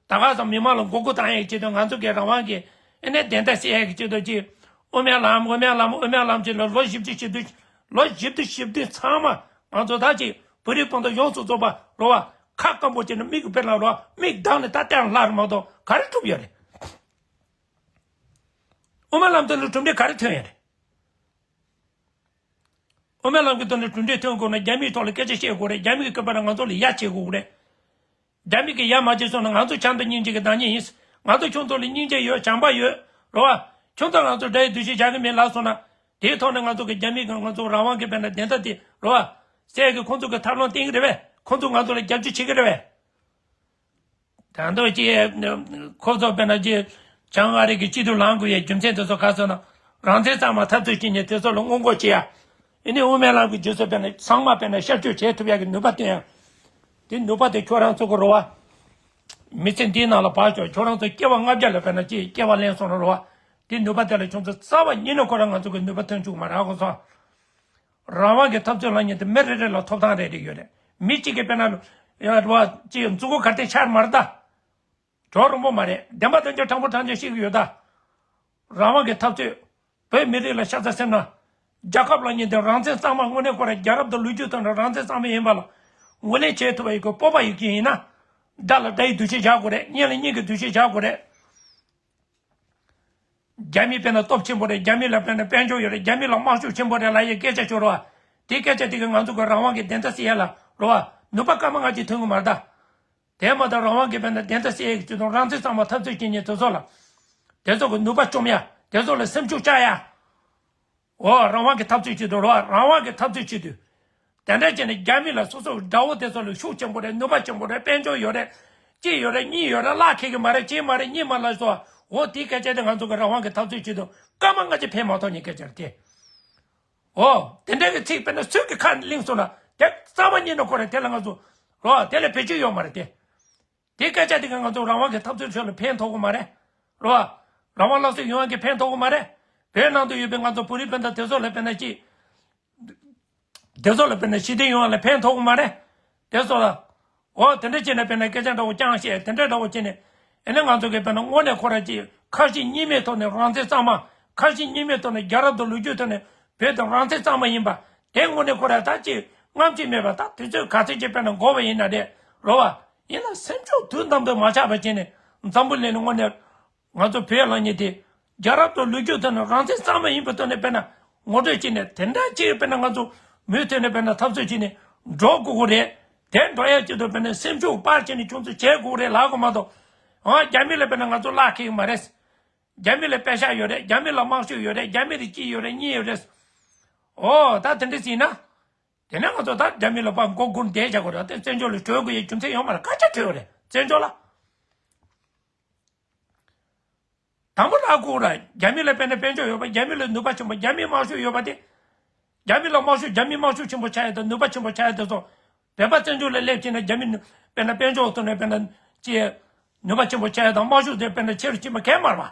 ད་ག་ཙམ་མི་མང་ལ་མགོ་སྐོར་བཏང་ཡས་ཆེད་དུ་ང་ཚོ་གི་རང་དབང་གི་ཨེ་ནི་བདེན་མཐའ་གསལ་ཡས་ཀྱི་ཆེད་དུ་ཅི་དབུ་མའི་ལམ་དབུ་མའི་ལམ་དབུ་མའི་ལམ་ཅིག་ལ་ལོ་བཞི་བཅུ་ཞེ་བདུན་ལོ་བཞི་བཅུ་ཞེ་བདུན་ཚང་མ་ང་ཚོ་ད་ཅི་བོད་རིགས་སྤུན་ཟླ་ཡོངས་སུ་རྫོགས་པ་རོ་བ་ཁ་སྐམ་པོ་བྱས་ནས་མིག་གི་དཔེར་ན་རོ་བ་མིག་གདངས་ནས་ད་ལྟའང་ལྷག་རེད་མ་གཏོགས་ག་རེ་གྲུབ་ཡོད་རེད། དབུ་མའི་ལམ་དེ་ལ་གྲུབ་འབྲས་ག་རེ་ཐོན་ཡོད་རེད། དབུ་མའི་ལམ་གྱི་ཐོག་ནས་གྲུབ་འབྲས་ཐོན་དགོས་ན་རྒྱ་མིའི་ཐོག་ལ་སྐད་ཆ་བཤད་དགོས་རེད། རྒྱ་མི་གི་སྐད་པར་ང་ཚོ་ལ་ཡ་བྱེད་དགོས་རེད། རྒྱ་མི་གི་ཡ་མ་བྱེད་སོང་ན་ང་ཚོ་བྱམས་དང་སྙིང་རྗེ་གི་བདག་ཉིད་ཡིན། ང་ཚོ་ཁྱོད་ཚོ་ལ་སྙིང་རྗེ་ཡོད་བྱམས་པ་ཡོད་རེད་བ། ཁྱོད་ཚོ་ང་ཚོ་དགྲ་ཡི་འདུ་ཤེས་བཞག་གི་མེད་ལབ་སོང་ན། དེའི་ཐོག་ནས་ང་ཚོ་གི་རྒྱ་མི་གི་ང་ཚོ་རང་དབང་གི་དཔེར་ན་བདེན་མཐའ་དེ་རེད་བ། གསལ་གི་ཁོང་ཚོ་གི་ཐབས་ལམ་བསྟན་གི་རེད་བས། ཁོང་ཚོ་ང་ཚོ་ལ་རྒྱབ་སྐྱོར་བྱེད་གི་རེད་བས། ད་མདོ་ཅིག་ཁོ་ཚོ་དཔེར་ན་ཅིག་བྱང་ཨ་རི་གི་སྤྱི་འཐུས་ལངས་དགོས་ཡའི་རྒྱུ་མཚན་དེ་ཚོ་ག་ཚོད་ན། རང་བཙན་གཙང་མ་འཐབ་རྩོད་བྱེད་མཁན་དེ་ཚོ་ལ་སྔོན་འགོག་བྱེད་ཡ། ཨེ་ནི་དབུ་མའི་ལམ་གྱི་རྗེས་སུ་དཔེར་ན་ཚང་མ་དཔེར་ན་ཤར་བསྐྱོད་བྱེད་ཐུབ་ཡ་གི་ནུས་པ་བཏོན་ཡ། དེ་ནུས་པ་དེ་ཁྱོད་རང་ཚོ་གི་རེད་བ། མི་ཚེ་འདིའི་ནང་ལ་བབས་ཆོག་ཁྱོད་རང་ཚོ་སྐྱེ་བ་ལྔ་བརྒྱ་ལ་དཔེར་ན་ཅིག་སྐྱེ་བ་ལེན་སོང་ན་རེད་བ། དེ་ནུས་པ་དེ་ལ་ཁྱོད་ཚོ་རྩ་བ་ཉིད་ནས་ཁོ་རང་ང་ཚོ་གི་ནུས་པ་ཐོན་བཅུག་མ་རེད་གོ་སོང་། རང་དབང་གི་འཐབ་རྩོད་ལབ་མཁན་དེ་མི་རེ་རེ་ལ་ཐོབ་ཐང་རེ་རེ་ཡོད་རེད། མི་གཅིག་གིས་དཔེར་ན་ཡ་རེད་བ་ཅིག་མཛུབ་གུ་ག་རེ་ཆག་མ་རེད་ད། གྲོགས་རིན་པོ་མ་རེད། བདེན་པ་དོན་རྐྱང་དྲང་པོ་དྲང་རྐྱང་བཤད་གི་ཡོད་ད། རང་དབང་གི་འཐབ་རྩོད། བོད་མི་རིགས་ལ་ཤ་ཚ་སེམས་ན། རྒྱལ་ཁབ་ལབ་མཁན་དེ་རང་བཙན་གཙང་མ་དངོས་གནས་ཁོ་རང་རྒྱལ་རབས་དང་ལོ་རྒྱུས་ཐོག་ནས་རང་བཙན་གཙང་མ་ཡིན་པ་ལ་ངོས་ལེན་བྱེད་ཐུབ་པ་ཡི་གི་སྤོབས་པ་ཡོད་ཀྱི་ཡིན་ན། དགྲ་ལ་དགྲ་ཡི་འདུ་ཤེས་བཞག་དགོས་རེད། གཉེན་ལ་གཉེན་གྱི་འདུ་ཤེས་བཞག་དགོས་རེད། རྒྱ་མི་དཔེར་ན་སྟོབས་ཆེན་པོ་རེད། རྒྱ་མི་ལ་དཔེར་ན་དཔལ་འབྱོར་ཡོད་རེད། རྒྱ་མི་ལ་དམག་ཤུགས་ཆེན་པོ་རེད་ལབ་ཡའི་སྐད་ཆ་ཤོར་བ། དེའི་སྐད་ཆ་དེ་གིས་ང་ཚོ་གི་རང་དབང་གི་བདེན་མཐའ་གསལ་ཡ་ལ་རོ་བ་ནུས་པ་སྐར་མ་ལྔ་གཅིག་ཐོན་གི་མ་རེད་ད། དེ་མ་གཏོགས་རང་དབང་གི་དཔེར་ན་བདེན་མཐའ་གསལ་ཡ་གི་ཆེད་དུ་རང་བཙན་གཙང་མ་འཐབ་རྩོད་བྱེད་མཁན་དེ་ཚོ་ལ། དེ་ཚོ་གི་ནུས་པ་བཅོམ་ཡ། དེ་ཚོ་ལ་སེམས་ཤུགས་བཅག་ཡ། འོ་རང་དབང་གི་འཐབ་རྩོད་བྱེད་དུས་རོ་བ་རང་དབང་གི་འཐབ་རྩོད་བྱེད་དུས། དེ་འདྲ་བྱས་ནས་རྒྱ་མི་ལ་སོ་སོ་དགྲ་བོ་དེ་ཚོ་ལ་ཤུགས་ཆེན་པོ་རེད། ནུས་པ་ཆེན་པོ་རེད། དཔལ་འབྱོར་ཡོད་རེད། གཅིག་ཡོད་རེད། གཉིས་ཡོད་རེད། གླགས་འཁེལ་གི་མ་རེད། གཅིག་མ་རེད། གཉིས་མ་རེད་ལབ་སོང་། འོ་དེའི་སྐད་ཆ་དེ་ང་ཚོ་གི་རང་དབང་གི་འཐབ་རྩོད་བྱེད་དུས་སྐར་མ་ལྔ་གཅིག་ཕན་མ་ཐོགས་མཁན་སྐད་ཆ་རེད་དེ། འོ། དེ་འདྲ་གི་ཚིག་དཔེར་ན་སུས་ཀྱི་ཁ་ནས་གླེང་སོང་ན་དེ་རྩ་བ་ཉིད་ནས་ཁོ་རེད། དེ་ལ་ང་ཚོ་རོ་དེ་ལ་བེད་སྤྱོད་ཡོད་མ་རེད་དེ། དེ་སྐད་ཆ་དེ་ག་ང་ཚོ་རང་དབང་གི་འཐབ་རྩོད་ཁྲོད་ལ་ཕན་ཐོགས་གི་མ་རེད། རོ། རང་དབང་སླར་གསོ་ཡོང་ཡག་གི་ཕན་ཐོགས་གི་མ་རེད། བོད་ནང་དུ་ཡོད་པའི་ང་ཚོ་བོད་རིགས་སྤུན་ཟླ་དེ་ཚོ་ལ་དཔེར་ན་ཅིག་དེ་ཚོ་ལ་དཔེར་ན་ཞི་བདེ་ཡོང་ཡག་ལ་ཕན་ཐོགས་གི་མ་རེད། དེ་ཚོ་ལ། འོ་དེ་འདྲ་བྱས་ནས་དཔེར་ན་སྐད་ཆ་འདྲ་བོ་རྐྱང་བཤད་དེ་འདྲ་འདྲ་བོ་བྱས་ནས། ཨེ་ནས་ང་ཚོ་གིས་དཔེར་ན་དངོས་གནས་ཁོ་རང་ཅིག་ཁ་ཞེ་གཉིས་མེད་ཐོག་ནས་རང་བཙན་གཙང་མ། ཁ་ཞེ་གཉིས་མེད་ཐོག་ནས་རྒྱལ་རབས་དང་ལོ་རྒྱུས་ཐོག་ནས་བོད་དང་རང་བཙན་གཙང་མ་ཡིན་པ། དེ་དངོས་གནས་ཁོ་རང་ད་ཅིག་རྔམ་བརྗིད་མེད་པ་ད་དུས་ཚོད་ག་ཚོད་ཅིག་དཔེར་ན་འགོར་བ་ཡིན་ན་རེད་རོ་བ། ཡིན་ན་སེམས་ཤུགས་དུས་ནམ་དུ་མ་ཆག་པ་བྱས་ནས་ འཛམ་བུ་གླིང་ནས་དངོས་གནས་ང་ཚོ་བོད་ལ་ཉེ་དེ། རྒྱལ་རབས་དང་ལོ་རྒྱུས་ཐོག་ནས་རང་བཙན་གཙང་མ་ཡིན་པའི་ཐོག་ནས་དཔེར་ན་ངོ་སྤྲོད་བྱས་ནས་དེ་འདྲ་ཅིག་དཔེར་ན་ང་ཚོ་མུ་མཐུད་ནས་དཔེར་ན་འཐབ་རྩོད་བྱས་ནས་འགྲོ་དགོས་ཀྱི་རེད། དེ་འགྲོ་ཡ་ཅིག་ཏུ་དཔེར་ན་སེམས་ཤུགས་སྤར་བྱས་ནས་ཁྱོད་ཚོ་བྱེད་དགོས་རེད་ལབ་དགོས་མ་གཏོགས། ཨང་རྒྱ་མི་ལ་དཔེར་ན་ང་ཚོ་བླ་འཁེལ་གྱི་མ་རེད། རྒྱ་མི་ལ་པད་ཤག་ཡོད་རེད། རྒྱ་མི་ལ་དམག་ཤུགས་ཡོད་རེད། རྒྱ་མི་ལ་གཅིག་ཡོད་རེད། གཉིས་ཡོད་རེད། ཨོ་ད་དེ་འདྲ་ཟིན་ན། དེ་ནས་ང་ཚོ་ད་རྒྱ་མི་ལ་ཕར་མགོ་སྒུར་བསྡད་བྱ་དགོས་རེད། དེ་བཙན་བྱོལ་ལ་བྲོས་དགོས་ཡའི་རྒྱུ་མཚན་ཡོད་མ་རེད། སྐད་ཆ་བྲོས་རེད་བཙན་བྱོལ་ལ། དང་པོ་ལ་ཁུག་ར་རྒྱ་མི་ལ་དཔེར་ན་དཔལ་འབྱོར་ཡོད་པ། རྒྱ་མི་ལ་ནུས་པ་ཆེན་པོ། རྒྱ་མིའི་དམག་ཤུགས་ཡོད་པ་དེ། རྒྱ་མི་ལ་དམག་ཤུགས། རྒྱ་མིའི་དམག་ཤུགས་ཆེན་པོ་ཆགས་ཡ་དང་ནུས་པ་ཆེན་པོ་ཆགས་ཡ་དེ་ཚོ་བོད་པ་བཙན་བྱོལ་ལ་སླེབས་ཕྱིན་ན་རྒྱ་མི་དཔེར་ན་དཔལ་འབྱོར་ཐོག་ནས་དཔེར་ན་ཅི་ནུས་པ་ཆེན་པོ་ཆགས་ཡ་དང་དམག་ཤུགས་དེ་དཔེར་ན་ཆེ་རུ་ཕྱིན་པ་གས་མ་རེད་པ།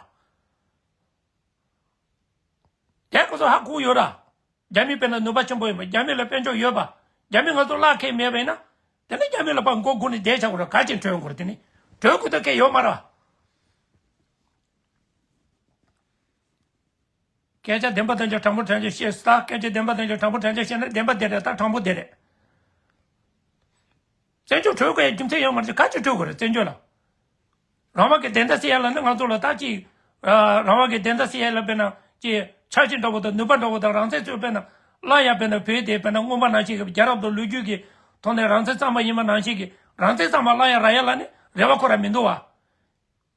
དེ་ཁོ་ཚོ་ཧ་གོ་ཡོད་ར། རྒྱ་མི་དཔེར་ན་ནུས་པ་ཆེན་པོ་ཡོད་པ། རྒྱ་མི་ལ་དཔལ་འབྱོར་ཡོད་པ། རྒྱ་མི་ང་ཚོ་བླ་འཁེལ་མེད་པ་ཡིན་ན། དེ་ནི་རྒྱ་མི་ལ་ཕར་མགོ་སྒུར་ནས་བསྡད་བྱ་དགོས་ར། ག་ཅིག་བྲོས་དགོས་ར། དེ་ནི་བྲོས་དགོས་ད་གས་ཡོད་མ་ར། སྐད་ཆ་བདེན་པ་དང་ཅིག་དྲང་པོ་དྲང་ཅིག་བཤད་ས། སྐད་ཆ་བདེན་པ་དང་ཅིག་དྲང་པོ་དྲང་ཅིག་བཤད་ན་བདེན་པ་དེ་རེད། ད་དྲང་པོ་དེ་རེད། བཙན་བྱོལ་བྲོས་དགོས་ཡ་རྒྱུ་མཚན་ཡོད་མ་རེད། ག་ཅིག་བྲོས་དགོས་རེད་བཙན་བྱོལ་ལ། རང་དབང་གི་བདེན་མཐའ་གསལ་ཡ་ལ་ནི་ང་ཚོ་ལ་ད་ཅིག་ཨ། རང་དབང་གི་བདེན་མཐའ་གསལ་ཡ་ལ་དཔེར་ན་ཅིག་འཆར་གཞི་འདྲ་བོ་དང་ནུས་པ་འདྲ་བོ་དང་རང་བཙན་ཚོས་དཔེར་ན་བླངས་ཡ། དཔེར་ན་བོད་དེ་དཔེར་ན་སྔོན་མ་ནང་བཞིན་གྱི་རྒྱལ་རབས་དང་ལོ་རྒྱུས་ཀྱི་ཐོག་ནས་རང་བཙན་གཙང་མ་ཡིན་པ་ནང་བཞིན་གྱི་རང་བཙན་གཙང་མ་བླངས་ཡ་རག་ཡ་ལ་ནི་རེ་བ་ཁོ་རང་མི་འདུག་བ།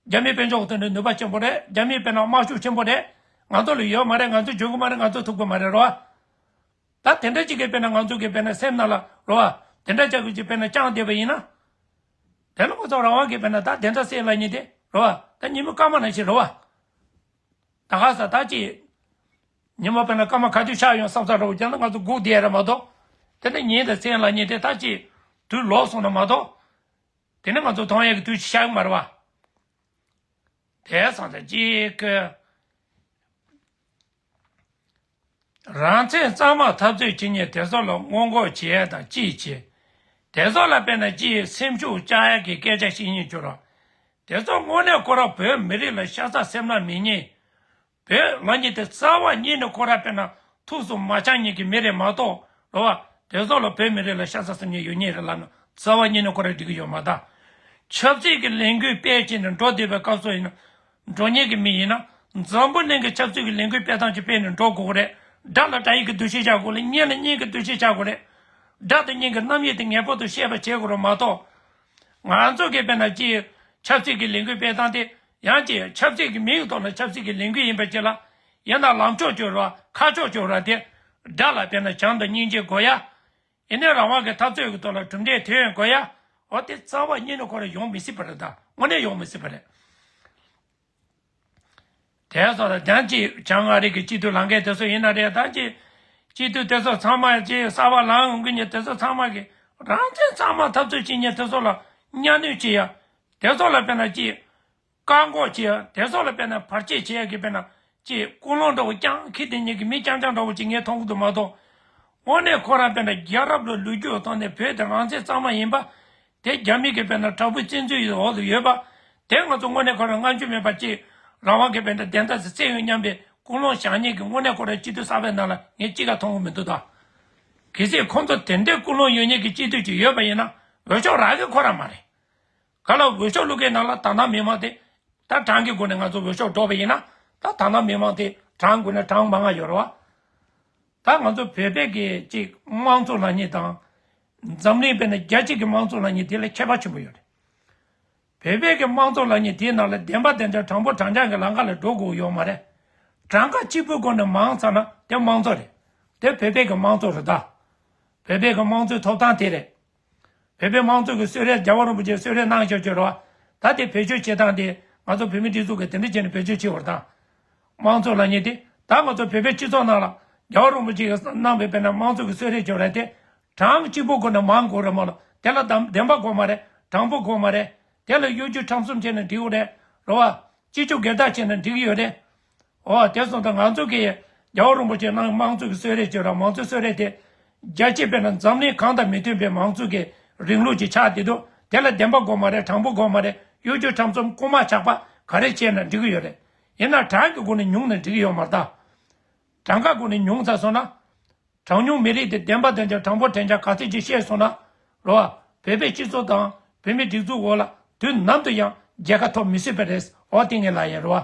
རྒྱ་མིའི་དཔལ་འབྱོར་ཐོག་ནས་ནུས་པ་ཆེན་པོ་རེད། རྒྱ་མིའི་དཔེར་ན་དམག་ཤུགས་ཆེན་པོ་རེད། ང་ཚོ་ལ་ཡོད་མ་རེད། ང་ཚོ་འཇོན་གི་མ་རེད། ང་ཚོ་ཐུབ་གི་མ་རེད་རོ། ད་དེ་འདྲ་ཅིག་གིས་དཔེར་ན་ང་ཚོ་གི་དཔེར་ན་སེམས་ནང་ལ་རོ་བ། དེ་འདྲ་ཅིག་གིས་དཔེར་ན་བཅངས་བསྡད་པ་ཡིན་ན། དེ་ལ་ང་ཚོ་རང་དབང་གི་དཔེར་ན་ད་བདེན་མཐའ་གསལ་ལབ་མཁན་དེ་རོ་བ། ད་ཉིན་མོ་སྐར་མ་ནང་བཞིན་རོ་བ། ད་ག་ས་ད་ཅིག་ཉིན་མོ་དཔེར་ན་སྐར་མ་ག་དུས་ཆགས་ཡོང་བསམ་ས་རོ་བ། ཀྱང་ན་ང་ཚོ་སྒུག་བསྡད་ཡ་རེད་མ་གཏོགས། དེ་ནས་ཉིན་དང་མཚན་ལབ་མཁན་དེ་ད་ཅིག་དུས་ལོག་སོང་ན་མ་གཏོགས། དེ་ནས་ང་ཚོ་མཐོང་ཡ་གི་དུས་ཤིག་ཤར་གི་མ་རེད་བ། དེ་སོང་ཙང་གཅིག་གི་རང་བཙན་གཙང་མ་འཐབ་རྩོད་བྱེད་མཁན་དེ་ཚོ་ལ་སྔོན་འགོག་བྱེད་ཡ་དང་གཅིག་བྱེད། དེ་ཚོ་ལ་དཔེར་ན་གཅིག་སེམས་ཤུགས་བཅག་ཡ་གི་སྐད་ཆ་བཤད་སྙིང་བྲོ་ར། དེ་ཚོ་དངོས་གནས་ཁོ་རང་བོད་མི་རིགས་ལ་ཤ་ཚ་སེམས་ནང་མེད་མཁན། བོད་ལབ་མཁན་དེ་རྩ་བ་ཉིད་ནས་ཁོ་རང་དཔེར་ན་ཐུགས་སུ་མ་འཆང་མཁན་གྱི་མི་རེད་མ་གཏོགས་རོ་བ། དེ་ཚོ་ལ་བོད་མི་རིགས་ལ་ཤ་ཚ་སེམས་ཉེ་ཡོད་མཁན་རེད་ལབ་ན་རྩ་བ་ཉིད་ནས་ཁོ་རང་འགྲིག་གི་ཡོད་མ་རེད། ཆབ་སྲིད་ཀྱི་ལས་འགུལ་སྤེལ་བྱས་ནས་འགྲོ་བསྡད་པའི་སྐབས་སུ་ཡིན་ན། འགྲོ་མཁན་གྱི་མི་ཡིན་ན། འཛམ་བུ་གླིང་གི་ཆབ་སྲིད་ཀྱི་ལས་འགུལ་སྤེལ་སྟངས་ཀྱི་སྤེལ་ནས་འགྲོ་དགོས་ཀྱི་རེད། དགྲ་ལ་དགྲ་ཡི་གི་འདུ་ཤེས་བྱ་དགོས་ལ། གཉེན་ལ་གཉེན་གྱི་འདུ་ཤེས་བྱ་དགོས་རེད། དགྲ་དང་གཉེན་གྱི་རྣམ་དབྱེ་དེ་ངེས་པར་དུ་ཤེས་པ་བྱེད་དགོས་རེད་མ་གཏོགས། ང་ཚོ་གི་དཔེར་ན་ཅིག་ཆབ་སྲིད་ཀྱི་ལས་འགུལ་སྤེལ་སྟངས་དེ། ཡང་ཅིག་ཆབ་སྲིད་ཀྱི་མིང་གི་ཐོག་ལ་ཆབ་སྲིད་ཀྱི་ལས་འགུལ་ཡིན་པ་ཅིག་ལ། ཡང་ན་ལངས་ཕྱོགས་བཅོས་ར་ཁ་ཕྱོགས་བཅོས་ར་དེ། དགྲ་ལ་དཔེར་ན་བྱམས་དང་སྙིང་རྗེ་དགོས་ཡ། ཡིན་ནའི་རང་དབང་གི་འཐབ་རྩོད་ཀྱི་ཐོག་ལ་གྲུབ་འབྲས་ཐོན་དགོས་ཡ། འོ་དེ་རྩ་བ་ཉིད་ནས་ཁོ་རང་ཡོང་མི་སྲིད་པ་རེད། ད་དངོས་གནས་ཡོང་མི་སྲིད་པ་རེད། དེ་སོགས་ལ་ཡང་ཅིག་བྱང་ཨ་རི་གི་སྤྱི་འཐུས་ལངས་མཁན་དེ་ཚོ་ཡིན་ན་རེད། ད་ཅིག་སྤྱི་འཐུས་དེ་ཚོ་ཚང་མ་ཅིག་གསར་པ་ལངས་ཡོང་གི་མཁན་དེ་ཚོ་ཚང་མ་གི་རང་བཙན་གཙང་མ་འཐབ་རྩོད་བྱེད་མཁན་དེ་ཚོ་ལ་གཉའ་གནོན་བྱེད་ཡ། དེ་ཚོ་ལ་དཔེར་ན་ཅིག་བཀག་འགོག་བྱེད་ཡ། དེ་ཚོ་ལ་དཔེར་ན་བར་ཆད་བྱེད་ཡ་གི་དཔེར་ན་ཅིག་ཀུན་སློང་འདྲ་བོ་རྐྱང་འཁྱེར་བསྡད་མཁན་གྱི་མི་རྐྱང་རྐྱང་འདྲ་བོ་ཅིག་ངས་མཐོང་གི་འདུག་མ་གཏོགས། དངོས་གནས་ཁོ་རང་དཔེར་ན་རྒྱལ་རབས་ལ་ལོ་རྒྱུས་ཐོག་ནས་བོད་དེ་རང་བཙན་གཙང་མ་ཡིན་པ། དེ་རྒྱ་མི་གི་དཔེར་ན་དྲག་པོའི་བཙན་འཛུལ་འོག་ཏུ་ཡོད་པ། དེ་ང་ཚོ་དངོས་གནས་ཁོ་རང་རྔམ་བརྗིད་མེད་པ་ཅིག་རང་དབང་གི་དཔེར་ན་བདེན་མཐའ་ཟེར་བཙན་ཡོད་སྙམ་པའི་ཀུན་སློང་བཞག་མཁན་གྱི་དངོས་གནས་ཁོ་རང་སྤྱི་འཐུས་གསར་པའི་ནང་ལ་ངས་གཅིག་ཀྱང་མཐོང་གི་མི་འདུག་ད། གལ་སྲིད་ཁོང་ཚོ་དེ་འདྲའི་ཀུན་སློང་ཡོད་མཁན་གྱི་སྤྱི་འཐུས་ཅིག་ཡོད་པ་ཡིན་ན་འོས་ཤོག་རག་གི་ཁོ་རང་མ་རེད། ག་ལ་འོས་ཤོག་བླུག་མཁན་ནང་ལ་ད་ལྟ་མི་མང་དེ། ད་གྲངས་ཀྱི་སྒོ་ནས་ང་ཚོ་འོས་ཤོག་འགྲོ་བ་ཡིན་ན། ད་ད་ལྟ་མི་མང་དེ་གྲངས་སྒོ་ནས་གྲངས་མང་ང་ཡོད་རེད་བ། ད་ང་ཚོ་བོད་པའི་གི་ཅིག་དམངས་གཙོ་ལབ་མཁན་དང་། འཛམ་གླིང་དཔེར་ན་རྒྱལ་སྤྱི་གི་དམངས་གཙོ་ལབ་མཁན་དེ་ལ་ཁྱད་པར་ཆེན་པོ་ཡོད་རེད། བོད་པའི་གི་དམངས་གཙོ་ལབ་མཁན་དེའི་ནང་ལ་བདེན་པ་བདེན་འཇགས་དྲང་པོ་དྲང་འཇགས་ཀྱི་ལམ་ཁ་ལ་འགྲོ་དགོས་ཡོད་མ་རེད། གྲངས་ཀ་གཅིག་པུའི་སྒོ་ནས་མང་ཚར་ན་དེ་དམངས་གཙོ་རེད། དེ་བོད་པའི་གི་དམངས་གཙོ་རེད་ད། བོད་པའི་གི་དམངས་གཙོའི་ཐོབ་ཐང་དེ་རེད། བོད་པའི་དམངས་གཙོ་གི་གསོལ་རས་རྒྱལ་བ་རིན་པོ་ཆེས་གསོལ་རས་གནང་བཞག་ཡོད་རེད་བ། ད་དེ་བེད་སྤྱོད་བྱེད་སྟངས་དེ་ང་ཚོ་བོད་མི་སྒྲིག་འཛུགས་ཀྱིས་དེ་འདྲ་བྱས་ནས་བེད་སྤྱོད་བྱེད་འོར་དང་། དམངས་གཙོ་ལབ་མཁན་དེ་ད་ང་ཚོ་བོད་པའི་སྤྱི་ཚོགས་ནང་ལ་རྒྱལ་བ་རིན་པོ་ཆེས་གནང་བའི་དཔེར་ན་དམངས་གཙོ་གི་གསོལ་རས་བྱེད་ར་དེ། གྲངས་གཅིག་པོ་སྒོ་ནས་མང་དགོས་རེད་མ་གཏོགས་དེ་ལ་བདམ་བདེན་པ་དགོས་མ་རེད། དྲང་པོ་དགོས་མ་རེད། དེ་ལ་གཡོ་སྒྱུ་ཁྲམ་གསུམ་བྱས་ན་འགྲིག་གི་རེད། རེད་བ། སྤྱི་སྤྱོད་སྒེར་བདག་བྱས་ན་འགྲིག་གི་ཡོད་རེད། འོ་དེ་སོང་ཙང་ང་ཚོ་གིས་རྒྱལ་བ་རིན་པོ་ཆེ་གནང་དམངས་གཙོ་གི་གསོལ་རས་བྱེད་ར་དམངས་གཙོའི་གསོལ་རས་དེ། རྒྱལ་སྤྱི་དཔེར་ན་འཛམ་གླིང་གང་དང་མི་མཐུན་པའི་དམངས་གཙོ་གི་རིང་ལུགས་ཅིག་ཆགས་བསྡད་འདུག་དེ་ལ་བདེན་པ་དགོས་མ་རེད། དྲང་པོ་དགོས་མ་རེད། གཡོ་སྒྱུ་ཁྲམ་གསུམ་རྐུན་མ་ཇག་པ་ག་རེ་བྱས་ན་འགྲིག་གི་ཡོད་རེད། ཡིན་ན་གྲངས་ཀྱི་སྒོ་ནས་ཉུང་ན་འགྲིག་གི་ཡོད་མ་རེད་ད། གྲངས་ཀ་སྒོ་ནས་ཉུང་ཚར་སོང་ན། གྲངས་ཉུང་མི་རིགས་དེ་བདེན་པ་བདེན་འཇགས་དྲང་པོ་དྲང་འཇགས་ག་ཚད་ཅིག་བཤད་སོང་ན། རེད་བ། བོད་པའི་སྤྱི་ཚོགས་དང་བོད་མིའི་སྒྲིག་འཛུགས་འོག་ལ་དུས་ནམ་དུ་ཡང་ རྒྱལ་ཁ་ཐོབ་མི་སྲིད་པ་རེད། འོ་དེ་ངས་ལབ་ཡིན་རེད་བ།